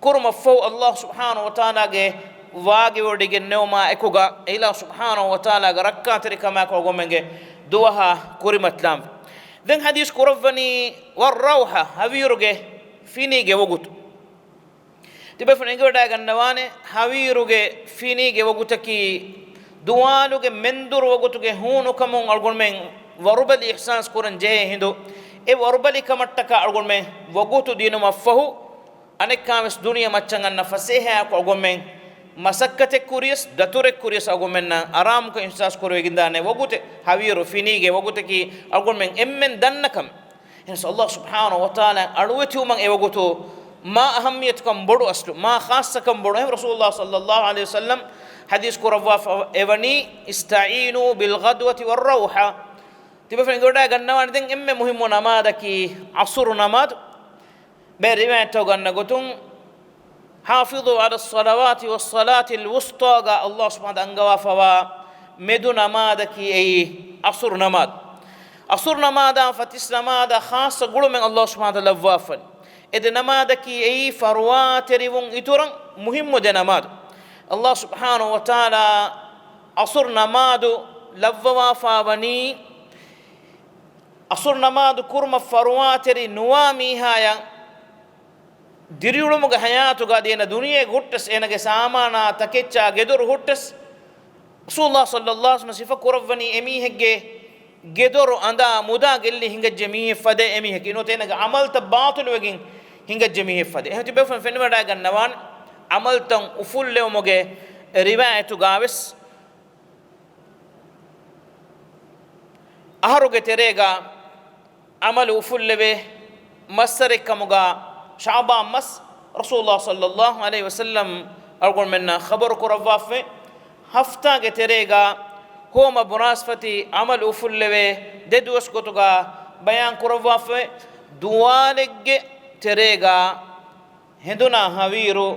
ކުރުމަށްފަހު އައްލާހު ސުބްޙާނަހު ވަތަޢާލާގެ ވާގިވޮޑިގެންނެވުމާ އެކުގަ، އެ އިލާހު ސުބްޙާނަހު ވަތަޢާލާގެ ރައްކާތެރިކަމާއެކު އަޅުގަނޑުމެންގެ ދުވަހާ ކުރިމަތިލާންވީ. ދެން ޙަދީޘް ކުރައްވަނީ، ވައްރައުޙަ، ހަވީރުގެ ފިނީގެ ވަގުތު. ތިބޭފުޅުން އެނގިވަޑައިގަންނަވާނެ، ހަވީރުގެ ފިނީގެ ވަގުތަކީ ދުވާލުގެ މެންދުރު ވަގުތުގެ ހޫނުކަމުން އަޅުގަނޑުމެން ވަރުބަލި އިޙްސާސް ކުރަން ޖެހޭ ހިނދު، އެ ވަރުބަލި ކަމަށްޓަކާ އަޅުގަނޑުމެން ވަގުތު ދިނުމަށްފަހު، އަނެއްކާވެސް ދުނިޔެ މައްޗަށް އަންނަ ފަސޭހައާއެކު އަޅުގަނޑުމެން މަސައްކަތެއް ކުރިޔަސް، ދަތުރެއް ކުރިޔަސް އަޅުގަނޑުމެންނަށް އަރާމުކަން އިޙްސާސް ކުރެވިގެންދާނެ ވަގުތެއް. ހަވީރު ފިނީގެ ވަގުތަކީ އަޅުގަނޑުމެން އެންމެން ދަންނަ ކަމެއް. އެހެންސް އައްލާހު ސުބްޙާނަހު ވަތަޢާލާ އަޅުވެތިވުމަށް އެ ވަގުތު މާ އަހައްމިޔަތުކަން ބޮޑު އަސްލު، މާ ޚާއްޞަކަން ބޮޑު. އެހެން ރަސޫލުﷲ ޞައްލައްލާހު ޢަލައިހި ވަސައްލަމް ޙަދީޘް ކުރައްވާފަ އެވަނީ، "اسْتَعِينُوا بِالْغَدَاةِ وَالرَّوْحَةِ." ތިބޭފުޅުން އެނގިވަޑައިގަންނަވާނެ ދެން އެންމެ މުހިއްމު ނަމާދަކީ ޢަޞުރު ނަމާދު. ބައެއް ރިވާޔަތްތައް ގަންނަ ގޮތުން، "حافظوا على الصلوات والصلاة الوسطى" ގަ އައްލާހު ސުބްޙާނަހު ވަތަޢާލާ އަންގަވާފަވާ މެދު ނަމާދަކީ އެއީ ޢަޞުރު ނަމާދު. ޢަޞުރު ނަމާދާ ފަތިސް ނަމާދާ ޚާއްޞަ ގުޅުމެއް އައްލާހު ސުބްޙާނަހު ވަތަޢާލާ ލައްވާފަ. އެ ދެ ނަމާދަކީ އެއީ ފަރުވާތެރިވުން އިތުރަށް މުހިއްމު ދެ ނަމާދު. އައްލާހު ސުބްޙާނަހު ވަތަޢާލާ ޢަޞުރު ނަމާދު ލައްވަވާފަ ވަނީ، ޢަޞުރު ނަމާދު ކުރުމަށް ފަރުވާތެރި ނުވާ މީހާޔަށް ދިރިއުޅުމުގެ ޙަޔާތުގަ އޭނަ ދުނިޔެ ހުއްޓަސް، އޭނަގެ ސާމާނާ ތަކެއްޗާ ގެދޮރު ހުއްޓަސް، ރަސޫލުﷲ ޞައްލައްލާހު ޢަލައިހި ވަސައްލަމަ ސިފަ ކުރައްވަނީ އެމީހެއްގެ ގެދޮރު އަނދާ މުދާ ގެއްލި ހިނގައްޖެ މީހެއް ފަދަ އެމީހަކީ. ނުވަތަ އޭނަގެ ޢަމަލުތައް ބާޠިލުވެގެން ހިނގައްޖެ މީހެއް ފަދަ. އެހެން ތިބޭފުޅުން ފެނިވަޑައިގަންނަވާނެ، ޢަމަލުތައް އުފުއްލެވުމުގެ ރިވާޔަތުގަވެސް އަހަރުގެ ތެރޭގަ ޢަމަލު އުފުއްލެވޭ މައްސަރެއްކަމުގަ ޝަޢުބާން މަސް ރަސޫލުﷲ ޞައްލައްލާހު ޢަލައިހި ވަސައްލަމް އަޅުގަނޑުމެންނަށް ޚަބަރު ކުރައްވާފައި. ހަފްތާގެ ތެރޭގަ ހޯމަ ބުރާސްފަތި ޢަމަލު އުފުއްލެވޭ ދެ ދުވަސް ގޮތުގަ ބަޔާން ކުރައްވާފައި. ދުވާލެއްގެ ތެރޭގަ ހެނދުނާ ހަވީރު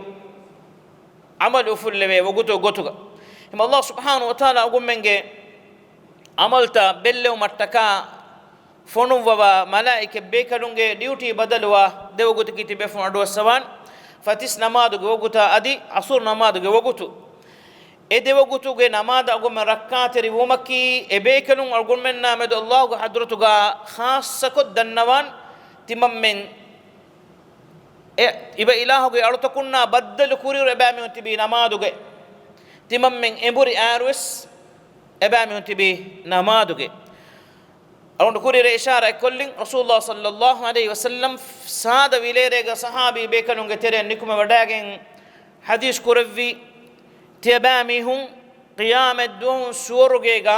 ޢަމަލު އުފުއްލެވޭ ވަގުތު ގޮތުގަ. އެހެން އައްލާހު ސުބްޙާނަހު ވަތަޢާލާ އަޅުގަނޑުމެންގެ ޢަމަލުތައް ބެއްލެވުމަށްޓަކާ ފޮނުއްވަވާ މަލާއިކަތް ބޭކަލުންގެ ޑިއުޓީ ބަދަލުވާ ދެ ވަގުތަކީ ތިބޭފުޅުން އަޑުއައްސަވާނެ. ފަތިސް ނަމާދުގެ ވަގުތާ އަދި އަސުރު ނަމާދުގެ ވަގުތު. އެ ދެ ވަގުތުގެ ނަމާދަށް އަޅުގަނޑުމެން ރައްކާތެރި ވުމަކީ، އެބޭކަލުން އަޅުގަނޑުމެންނާ މެދު އައްލާހުގެ ޙަޟްރަތުގާ ޚާއްޞަކޮށް ދަންނަވާން. ތިމަންމެން އެ އިބަ އިލާހުގެ އަޅުތަކުންނާ ބައްދަލު ކުރިއިރު އެބައިމީހުން ތިބީ ނަމާދުގައި. ތިމަންމެން އެނބުރި އައިރުވެސް އެބައިމީހުން ތިބީ ނަމާދުގައި. އަޅުގަނޑު ކުރިއަރަށް އިޝާރާތް ކޮށްލިން، ރަސޫލުﷲ ޞައްލައްލާހު ޢަލައިހި ވަސައްލަމް ސާދަ ވިލޭރޭގަ ޞަޙާބީ ބޭކަލުންގެ ތެރެއަށް ނިކުމެވަޑައިގެން ޙަދީޘް ކުރެއްވި، ތިޔަބައިމީހުން ޤިޔާމަތްދުވަހު ސުވަރުގޭގަ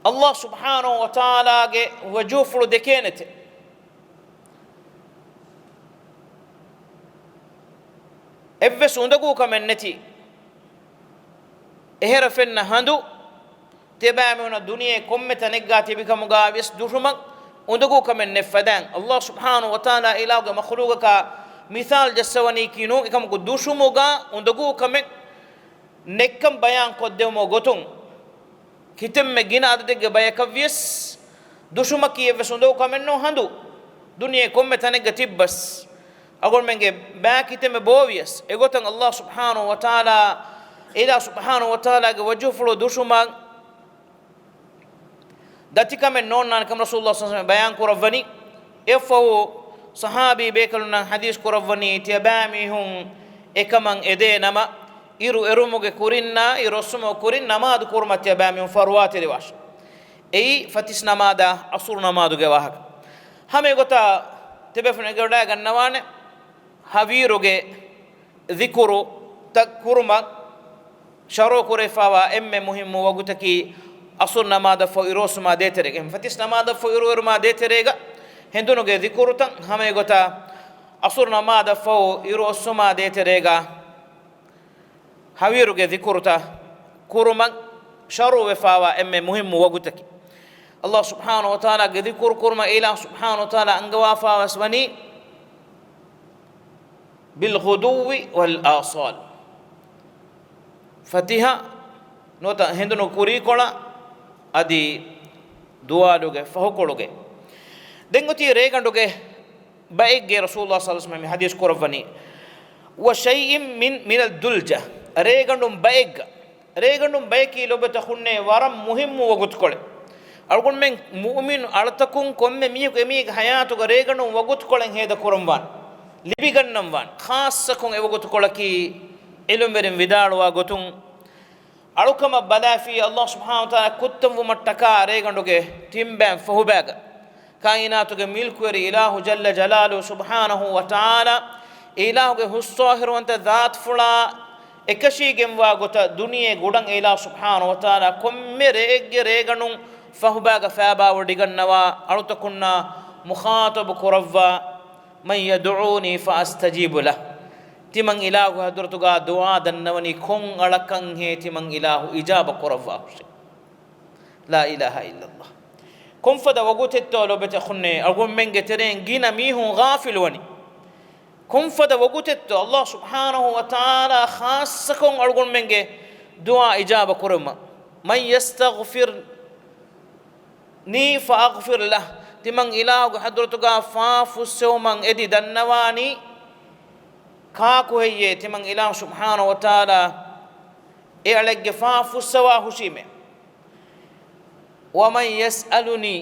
އައްލާހު ސުބްޙާނަހު ވަތަޢާލާގެ ވަޖުހުފުޅު ދެކޭނެތެ. އެއްވެސް އުނދަގޫ ކަމެއް ނެތި، އެހެރަ ފެންނަ ހަނދު، ތިޔަބައިމީހުންނަށް ދުނިޔެ ކޮންމެ ތަނެއްގާ ތިބިކަމުގާ ވިޔަސް ދުށުމަށް އުނދަގޫ ކަމެއް ނެތް ފަދައިން. އައްލާހު ސުބްޙާނަހު ވަތަޢާލާ އިލާހުގެ މަޚްލޫޤަކާ މިސާލު ޖައްސަވަނީކީ ނޫން، އެކަމަކު ދުށުމުގާ އުނދަގޫ ކަމެއް ނެތްކަން ބަޔާން ކޮށްދެވުމުގެ ގޮތުން، ކިތަންމެ ގިނަ އަދަދެއްގެ ބަޔަކަށް ވިޔަސް، ދުށުމަކީ އެއްވެސް އުނދަގޫ ކަމެއް ނޫން ހަނދު. ދުނިޔެ ކޮންމެ ތަނެއްގަ ތިއްބަސް، އަޅުގަނޑުމެންގެ ބައި ކިތަންމެ ބޯ ވިޔަސް، އެގޮތަށް އައްލާހު ސުބްޙާނަހު ވަތަޢާލާ، އިލާހު ސުބްޙާނަހު ވަތަޢާލާގެ ވަޖުހުފުޅު ދުށުމަށް ދަތިކަމެއް ނޯންނާނެ ކަމަށް ރަސޫލުﷲ ޞައްލައްލާހު ޢަލައިހި ވަސައްލަމް ބަޔާން ކުރައްވަނީ. އެއަށްފަހު ޞަޙާބީ ބޭކަލުންނަށް ޙަދީޘް ކުރައްވަނީ، ތިޔަބައިމީހުން އެކަމަށް އެދޭ ނަމަ، އިރު އެރުމުގެ ކުރިންނާ އިރު އޮއްސުމުގެ ކުރިން ނަމާދު ކުރުމަށް ތިޔަބައިމީހުން ފަރުވާތެރިވާށި. އެއީ ފަތިސް ނަމާދާ އަސުރު ނަމާދުގެ ވާހަކަ. ހަމަ އެގޮތަށް ތިބޭފުޅުން އެނގިވަޑައިގަންނަވާނެ، ހަވީރުގެ ޛިކުރުތައް ކުރުމަށް ޝަރުޢު ކުރެވިފައިވާ އެންމެ މުހިއްމު ވަގުތަކީ އަސުރު ނަމާދަށްފަހު އިރުއޮއްސުމާ ދޭތެރޭގަ. އެހެން ފަތިސް ނަމާދަށްފަހު އިރުއެރުމާ ދޭތެރޭގަ ހެނދުނުގެ ޛިކުރުތައް، ހަމަ އެގޮތަށް އަސުރު ނަމާދަށްފަހު އިރުއޮއްސުމާ ދޭތެރޭގަ ހަވީރުގެ ޛިކުރުތައް ކުރުމަށް ޝަރުޢުވެފައިވާ އެންމެ މުހިއްމު ވަގުތަކީ. އައްލާހު ސުބްޙާނަހު ވަތަޢާލާގެ ޛިކުރު ކުރުމަށް އިލާހު ސުބްޙާނަހު ވަތަޢާލާ އަންގަވާފައިވެސް ވަނީ، بالغدو والآصال، ފަތިހަ ނުވަތަ ހެނދުނު ކުރީކޮޅަށް އަދި ދުވާލުގެ ފަހުކޮޅުގެ. ދެން އޮތީ ރޭގަނޑުގެ ބައެއްގެ، ރަސޫލުﷲ ޞައްލައްލާހު ޢަލައިހި ވަސައްލަމް މި ޙަދީޘް ކުރައްވަނީ، وشيء من، من الدلجة، ރޭގަނޑުން ބައެއްގަ، ރޭގަނޑުން ބަޔަކީ ލޮބުވެތި އަޚުންނޭ ވަރަށް މުހިއްމު ވަގުތުކޮޅެއް. އަޅުގަނޑުމެން މުއުމިނު އަޅުތަކުން ކޮންމެ މީހަކު އެމީހެއްގެ ޙަޔާތުގަ ރޭގަނޑުން ވަގުތުކޮޅެއް ހޭދަކުރަންވާނެ، ލިބިގަންނަންވާނެ. ޚާއްޞަކޮށް އެ ވަގުތުކޮޅަކީ ޢިލްމުވެރިން ވިދާޅުވާ ގޮތުން، އަޅުކަމަށް ބަލާފި އައްލާހު ސުބްޙާނަހު ވަތަޢާލާ ކުއްތަންވުމަށްޓަކާ ރޭގަނޑުގެ ތިންބައިން ފަހުބައިގަ ކާއިނާތުގެ މިލްކުވެރި އިލާހު ޖައްލަ ޖަލާލުހު ސުބްޙާނަހު ވަތަޢާލާ، އެ އިލާހުގެ ހުއްސާހިރުވަންތަ ޒާތުފުޅާ އެކަށީގެންވާ ގޮތަށް ދުނިޔެ ގުޑަން އެ އިލާހު ސުބްޙާނަހު ވަތަޢާލާ ކޮންމެ ރެއެއްގެ ރޭގަނޑުން ފަހުބައިގަ ފައިބާވޮޑިގަންނަވާ، އަޅުތަކުންނާ މުޚާޠަބު ކުރައްވާ، من يدعوني فأستجيب له، ތިމަން އިލާހުގެ ޙަޟްރަތުގާ ދުޢާ ދަންނަވަނީ ކޮން އަޅަކަށްހޭ ތިމަން އިލާހު އިޖާބަ ކުރައްވާހުށޭ. لا إله إلا الله. ކޮންފަދަ ވަގުތެއްތޯ ލޮބުވެތި އަޚުންނޭ އަޅުގަނޑުމެންގެ ތެރެއިން ގިނަ މީހުން ޣާފިލުވަނީ؟ ކޮންފަދަ ވަގުތެއްތޯ އައްލާހު ސުބްޙާނަހު ވަތަޢާލާ ޚާއްޞަކޮށް އަޅުގަނޑުމެންގެ ދުޢާ އިޖާބަ ކުރުމަށް؟ من يستغفرني فأغفر له، ތިމަން އިލާހުގެ ޙަޟްރަތުގާ ފާފަ ފުއްސެވުމަށް އެދި ދަންނަވާނީ ކާކު ހެއްޔޭ؟ ތިމަން އިލާހު ސުބްޙާނަހު ވަތަޢާލާ އެ އަޅެއްގެ ފާފަ ފުއްސަވާ ހުށީމޭ. ومن يسألني،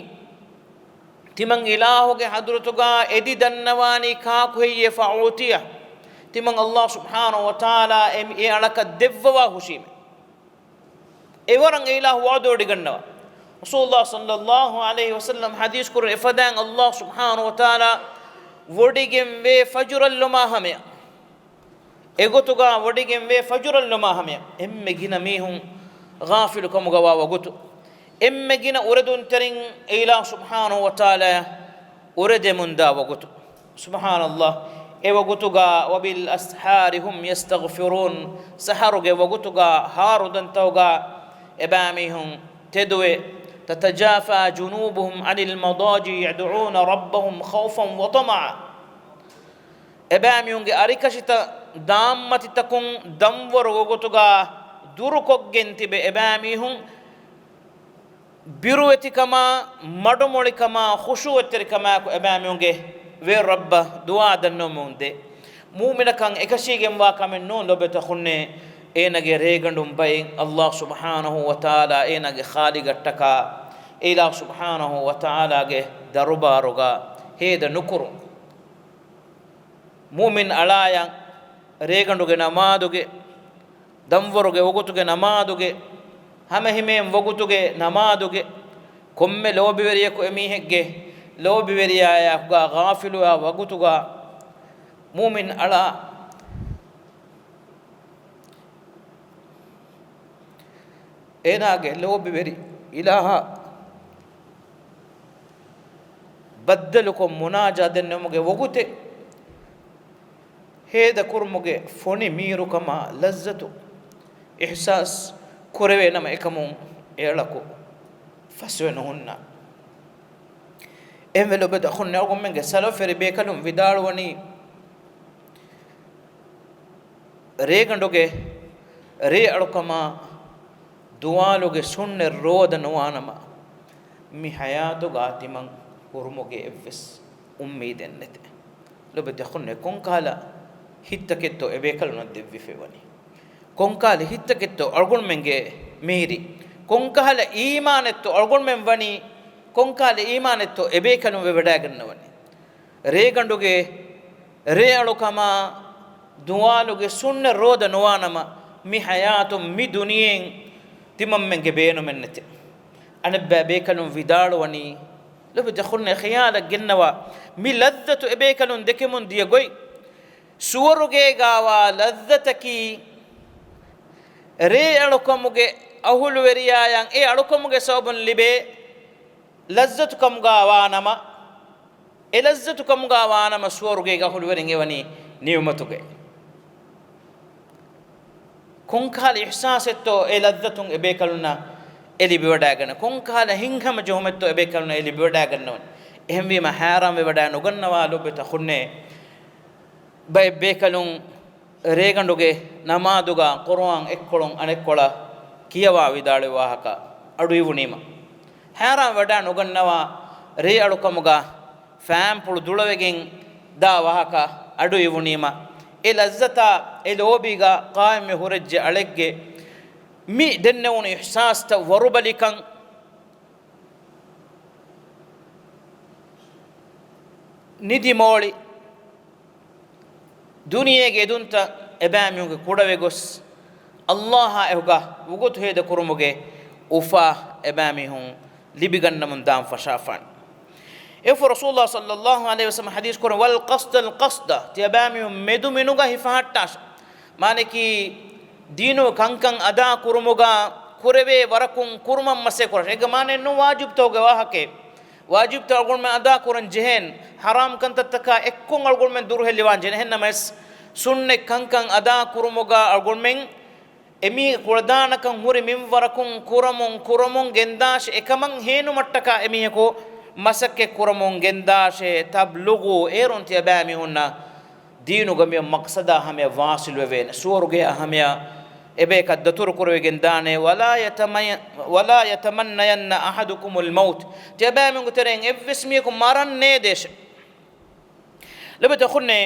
ތިމަން އިލާހުގެ ޙަޟްރަތުގާ އެދި ދަންނަވާނީ ކާކު ހެއްޔޭ؟ فأعطيه، ތިމަން އައްލާހު ސުބްޙާނަހު ވަތަޢާލާ އެ، އެ އަޅަކަށް ދެއްވަވާ ހުށީމޭ. އެވަރަށް އެ އިލާހު ވަޢުދުވޮޑިގަންނަވާ. ރަސޫލުﷲ ޞައްލައްލާހު ޢަލައިހި ވަސައްލަމް ޙަދީޘް ކުރަން އެފަދައިން އައްލާހު ސުބްޙާނަހު ވަތަޢާލާ ވޮޑިގެންވޭ ފަޖުރަށްލުމާ ހަމަޔަށް. އެގޮތުގާ ވޮޑިގެންވޭ ފަޖުރަށްލުމާ ހަމަޔަށް. އެންމެ ގިނަ މީހުން ޣާފިލު ކަމުގަވާ ވަގުތު. އެންމެ ގިނަ އުރެދުންތެރިން އެ އިލާހު ސުބްޙާނަހު ވަތަޢާލާ އުރެދެމުންދާ ވަގުތު. ސުބްޙާނައްލާހް. އެ ވަގުތުގާ، وبالأسحار هم يستغفرون، ސަޙަރުގެ ވަގުތުގާ ހާރުދަންތައުގާ އެބައިމީހުން ތެދުވެ، تتجافى جنوبهم عن المضاجع يدعون ربهم خوفا وطمعا. އެބައިމީހުންގެ އަރިކަށިތައް ދާންމަތިތަކުން ދަންވަރު ވަގުތުގާ ދުރުކޮށްގެން ތިބެ އެބައިމީހުން ބިރުވެތިކަމާ، މަޑުމޮޅިކަމާ، ޚުޝޫޢަތްތެރިކަމާއެކު އެބައިމީހުންގެ ވޭ ރައްބަށް ދުޢާ ދަންނަވަމުންދޭ. މުއުމިނަކަށް އެކަށީގެންވާ ކަމެއް ނޫން ލޮބުވެތި އަޚުންނޭ، އޭނަގެ ރޭގަނޑުން ބައި ﷲ ސުބްޙާނަހޫ ވަތަޢާލާ އޭނަގެ ޚާލިޤަށްޓަކާ، އެ އިލާހު ސުބްޙާނަހޫ ވަތަޢާލާގެ ދަރުބާރުގަ ހޭދަ ނުކުރުން. މުއުމިން އަޅާޔަށް ރޭގަނޑުގެ ނަމާދުގެ، ދަންވަރުގެ ވަގުތުގެ ނަމާދުގެ، ހަމަހިމޭން ވަގުތުގެ ނަމާދުގެ، ކޮންމެ ލޯބިވެރިޔަކު އެމީހެއްގެ ލޯބިވެރިޔާޔާ އެކުގަ ޣާފިލުވާ ވަގުތުގަ މުއުމިން އަޅާ އޭނާގެ ލޯބިވެރި އިލާހަށް ބައްދަލުކޮށް މުނާޖާ ދެންނެވުމުގެ ވަގުތެއް ހޭދަ ކުރުމުގެ ފޮނި މީރުކަމާ ލައްޒަތު އިޙްސާސް ކުރެވޭނަމަ އެކަމުން އެއަޅަކު ފަސްވެ ނުހުންނާނެ. އެހެންވެ ލޮބުވެތި އަޚުންނޭ އަޅުގަނޑުމެންގެ ސަލަފުވެރި ބޭކަލުން ވިދާޅުވަނީ، ރޭގަނޑުގެ ރޭއަޅުކަމާ ދުވާލުގެ ސުންނަތް ރޯދަ ނުވާނަމަ، މި ޙަޔާތުގަ ތިމަން ހުރުމުގެ އެއްވެސް އުއްމީދެއް ނެތޭ. ލޮބުވެތި އަޚުންނޭ ކޮންކަހަލަ ހިތްތަކެއްތޯ އެބޭކަލުންނަށް ދެއްވިފައިވަނީ؟ ކޮންކަހަލަ ހިތްތަކެއްތޯ އަޅުގަނޑުމެންގެ މީރި؟ ކޮންކަހަލަ އީމާނެއްތޯ އަޅުގަނޑުމެން ވަނީ؟ ކޮންކަހަލަ އީމާނެއްތޯ އެބޭކަލުން ވެވަޑައިގަންނަވަނީ؟ ރޭގަނޑުގެ ރޭއަޅުކަމާ ދުވާލުގެ ސުންނަތް ރޯދަ ނުވާނަމަ، މި ޙަޔާތުން މި ދުނިޔެއިން ތިމަންމެންގެ ބޭނުމެއް ނެތޭ. އަނެއްބައި ބޭކަލުން ވިދާޅުވަނީ، ލޮބުވެތި އަޚުންނޭ ޚިޔާލަށް ގެންނަވާ، މި ލައްޒަތު އެބޭކަލުން ދެކެމުން ދިޔަ ގޮތް، ސުވަރުގޭގަވާ ލައްޒަތަކީ، ރޭއަޅުކަމުގެ އަހުލުވެރިޔާޔަށް އެ އަޅުކަމުގެ ސަބަބުން ލިބޭ ލައްޒަތުކަމުގަ ވާނަމަ، އެ ލައްޒަތުކަމުގަ ވާނަމަ ސުވަރުގޭގެ އަހުލުވެރިން އެވަނީ ނިޢުމަތުގައި. ކޮންކަހަލަ އިޙްސާސެއްތޯ އެ ލައްޒަތުން އެބޭކަލުންނަށް އެ ލިބިވަޑައިގަންނަ، ކޮންކަހަލަ ހިތްހަމަޖެހުމެއްތޯ އެބޭކަލުންނަށް އެ ލިބިވަޑައިގަންނަވަން. އެހެންވީމަ ހައިރާންވެވަޑައިނުގަންނަވާ ލޮބުވެތި އަޚުންނޭ، ބައެއް ބޭކަލުން ރޭގަނޑުގެ ނަމާދުގަ ޤުރުއާން އެއްކޮޅުން އަނެއްކޮޅަށް ކިޔަވާ ވިދާޅުވި ވާހަކަ އަޑުއިވުނީމަ، ހައިރާން ވަޑައި ނުގަންނަވާ ރޭއަޅުކަމުގަ ފައިންޕުޅު ދުޅަވެގެން ދާ ވާހަކަ އަޑުއިވުނީމަ، އެ ލައްޒަތާ އެ ލޯބީގަ ޤާއިމްވެ ހުރެއްޖެ އަޅެއްގެ މި ދެންނެވުނު އިޙްސާސްތައް ވަރުބަލިކަން ނިދި މޯޅި ދުނިޔޭގެ އެދުންތައް އެބައިމީހުންގެ ކުޑަވެގޮސް، ﷲ އާ އެކުގަ ވަގުތު ހޭދަކުރުމުގެ އުފާ އެބައިމީހުން ލިބިގަންނަމުން ދާން ފަށާފާނެ. އެއަށްފަހު ރަސޫލުﷲ ޞައްލަﷲ ޢަލައިހި ވަސައްލަމަ ޙަދީޘް ކުރަން، والقصد القصد، ތިޔަބައިމީހުން މެދުމިނުގަ ހިފަހައްޓާށެ. މާނައަކީ، ދީނު ކަންކަން އަދާ ކުރުމުގަ ކުރެވޭ ވަރަކުން ކުރުމަށް މަސައްކަތް ކުރާށެ. އޭގެ މާނައެއް ނޫން ވާޖިބުތަކުގެ ވާހަކައެއް. ވާޖިބުތައް އަޅުގަނޑުމެން އަދާ ކުރަން ޖެހޭނެ، ޙަރާމް ކަންތައްތަކާ އެއްކޮށް އަޅުގަނޑުމެން ދުރުހެލިވާން ޖެހޭނެ. އެހެންނަމަވެސް، ސުންނަތް ކަންކަން އަދާ ކުރުމުގަ އަޅުގަނޑުމެން އެމީހެއް ކުޅަދާނަކަން ހުރި މިންވަރަކުން ކުރަމުން، ކުރަމުން ގެންދާށޭ، އެކަމަށް ހޭނުމަށްޓަކާ އެމީހަކު މަސައްކަތް ކުރަމުން ގެންދާށޭ. تبلغوا، އޭރުން ތިޔަބައިމީހުންނަށް ދީނުގަ މި މަޤްޞަދާ ހަމަޔަށް ވާޞިލުވެވޭނެ. ސުވަރުގެއާ ހަމަޔަށް އެބަޔަކަށް ދަތުރު ކުރެވިގެން ދާނެ. ولا يتمي-، ولا يتمنين أحدكم الموت. ތިޔަބައިމީހުންގެ ތެރެއިން އެއްވެސް މީހަކު މަރަން ނޭދޭށޭ. ލޮބުވެތި އަޚުންނޭ،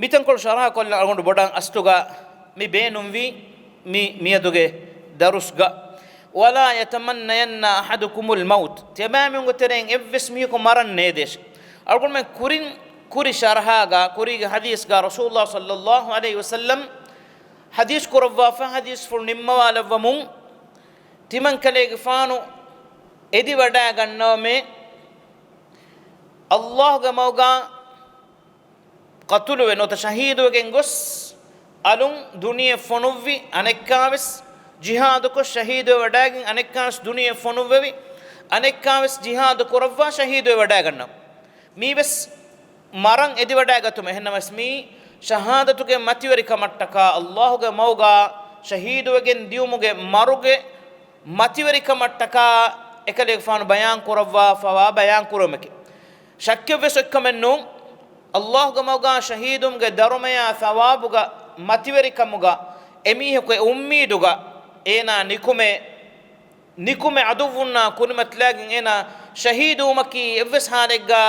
މިތަންކޮޅު ޝަރަޙަކޮށްލަން އަޅުގަނޑު ބޮޑަށް އަސްލުގަ މި ބޭނުންވީ މި މިއަދުގެ ދަރުސްގަ. ولا يتمنين أحدكم الموت. ތިޔަބައިމީހުންގެ ތެރެއިން އެއްވެސް މީހަކު މަރަން ނޭދޭށޭ. އަޅުގަނޑުމެން ކުރިން ކުރި ޝަރަޙާގަ، ކުރީގެ ޙަދީޘްގަ ރަސޫލުﷲ ޞައްލަﷲ ޢަލައިހި ވަސައްލަމަ ޙަދީޘް ކުރައްވާފަ، ޙަދީޘްފުޅު ނިންމަވާލައްވަމުން، ތިމަންކަލޭގެފާނު އެދިވަޑައިގަންނަވަމޭ، ﷲ ގެ މަގުގަ ޤަތުލުވެ ނުވަތަ ޝަހީދުވެގެން ގޮސް، އަލުން ދުނިޔެ ފޮނުއްވި، އަނެއްކާވެސް ޖިހާދުކޮށް ޝަހީދުވެވަޑައިގެން، އަނެއްކާވެސް ދުނިޔެ ފޮނުއްވެވި، އަނެއްކާވެސް ޖިހާދު ކުރައްވާ ޝަހީދުވެވަޑައިގަންނަވަ. މީވެސް މަރަން އެދިވަޑައިގަތުމެއް. އެހެންނަމަވެސް މީ ޝަހާދަތުގެ މަތިވެރިކަމަށްޓަކާ، ﷲ ގެ މަގުގަ ޝަހީދުވެގެން ދިޔުމުގެ މަރުގެ މަތިވެރިކަމަށްޓަކާ އެކަލޭގެފާނު ބަޔާން ކުރައްވާފަވާ ބަޔާން ކުރުމެކެވެ. ޝައްކެއްވެސް އޮތްކަމެއް ނޫން، ﷲ ގެ މަގުގަ ޝަހީދުންގެ ދަރުމަޔާ ސަވާބުގަ މަތިވެރިކަމުގަ އެމީހަކު އެ އުއްމީދުގަ އޭނާ ނިކުމެ، ނިކުމެ ޢަދުއްވުންނާ ކުރިމަތިލާގެން އޭނާ ޝަހީދުވުމަކީ އެއްވެސް ޙާލެއްގަ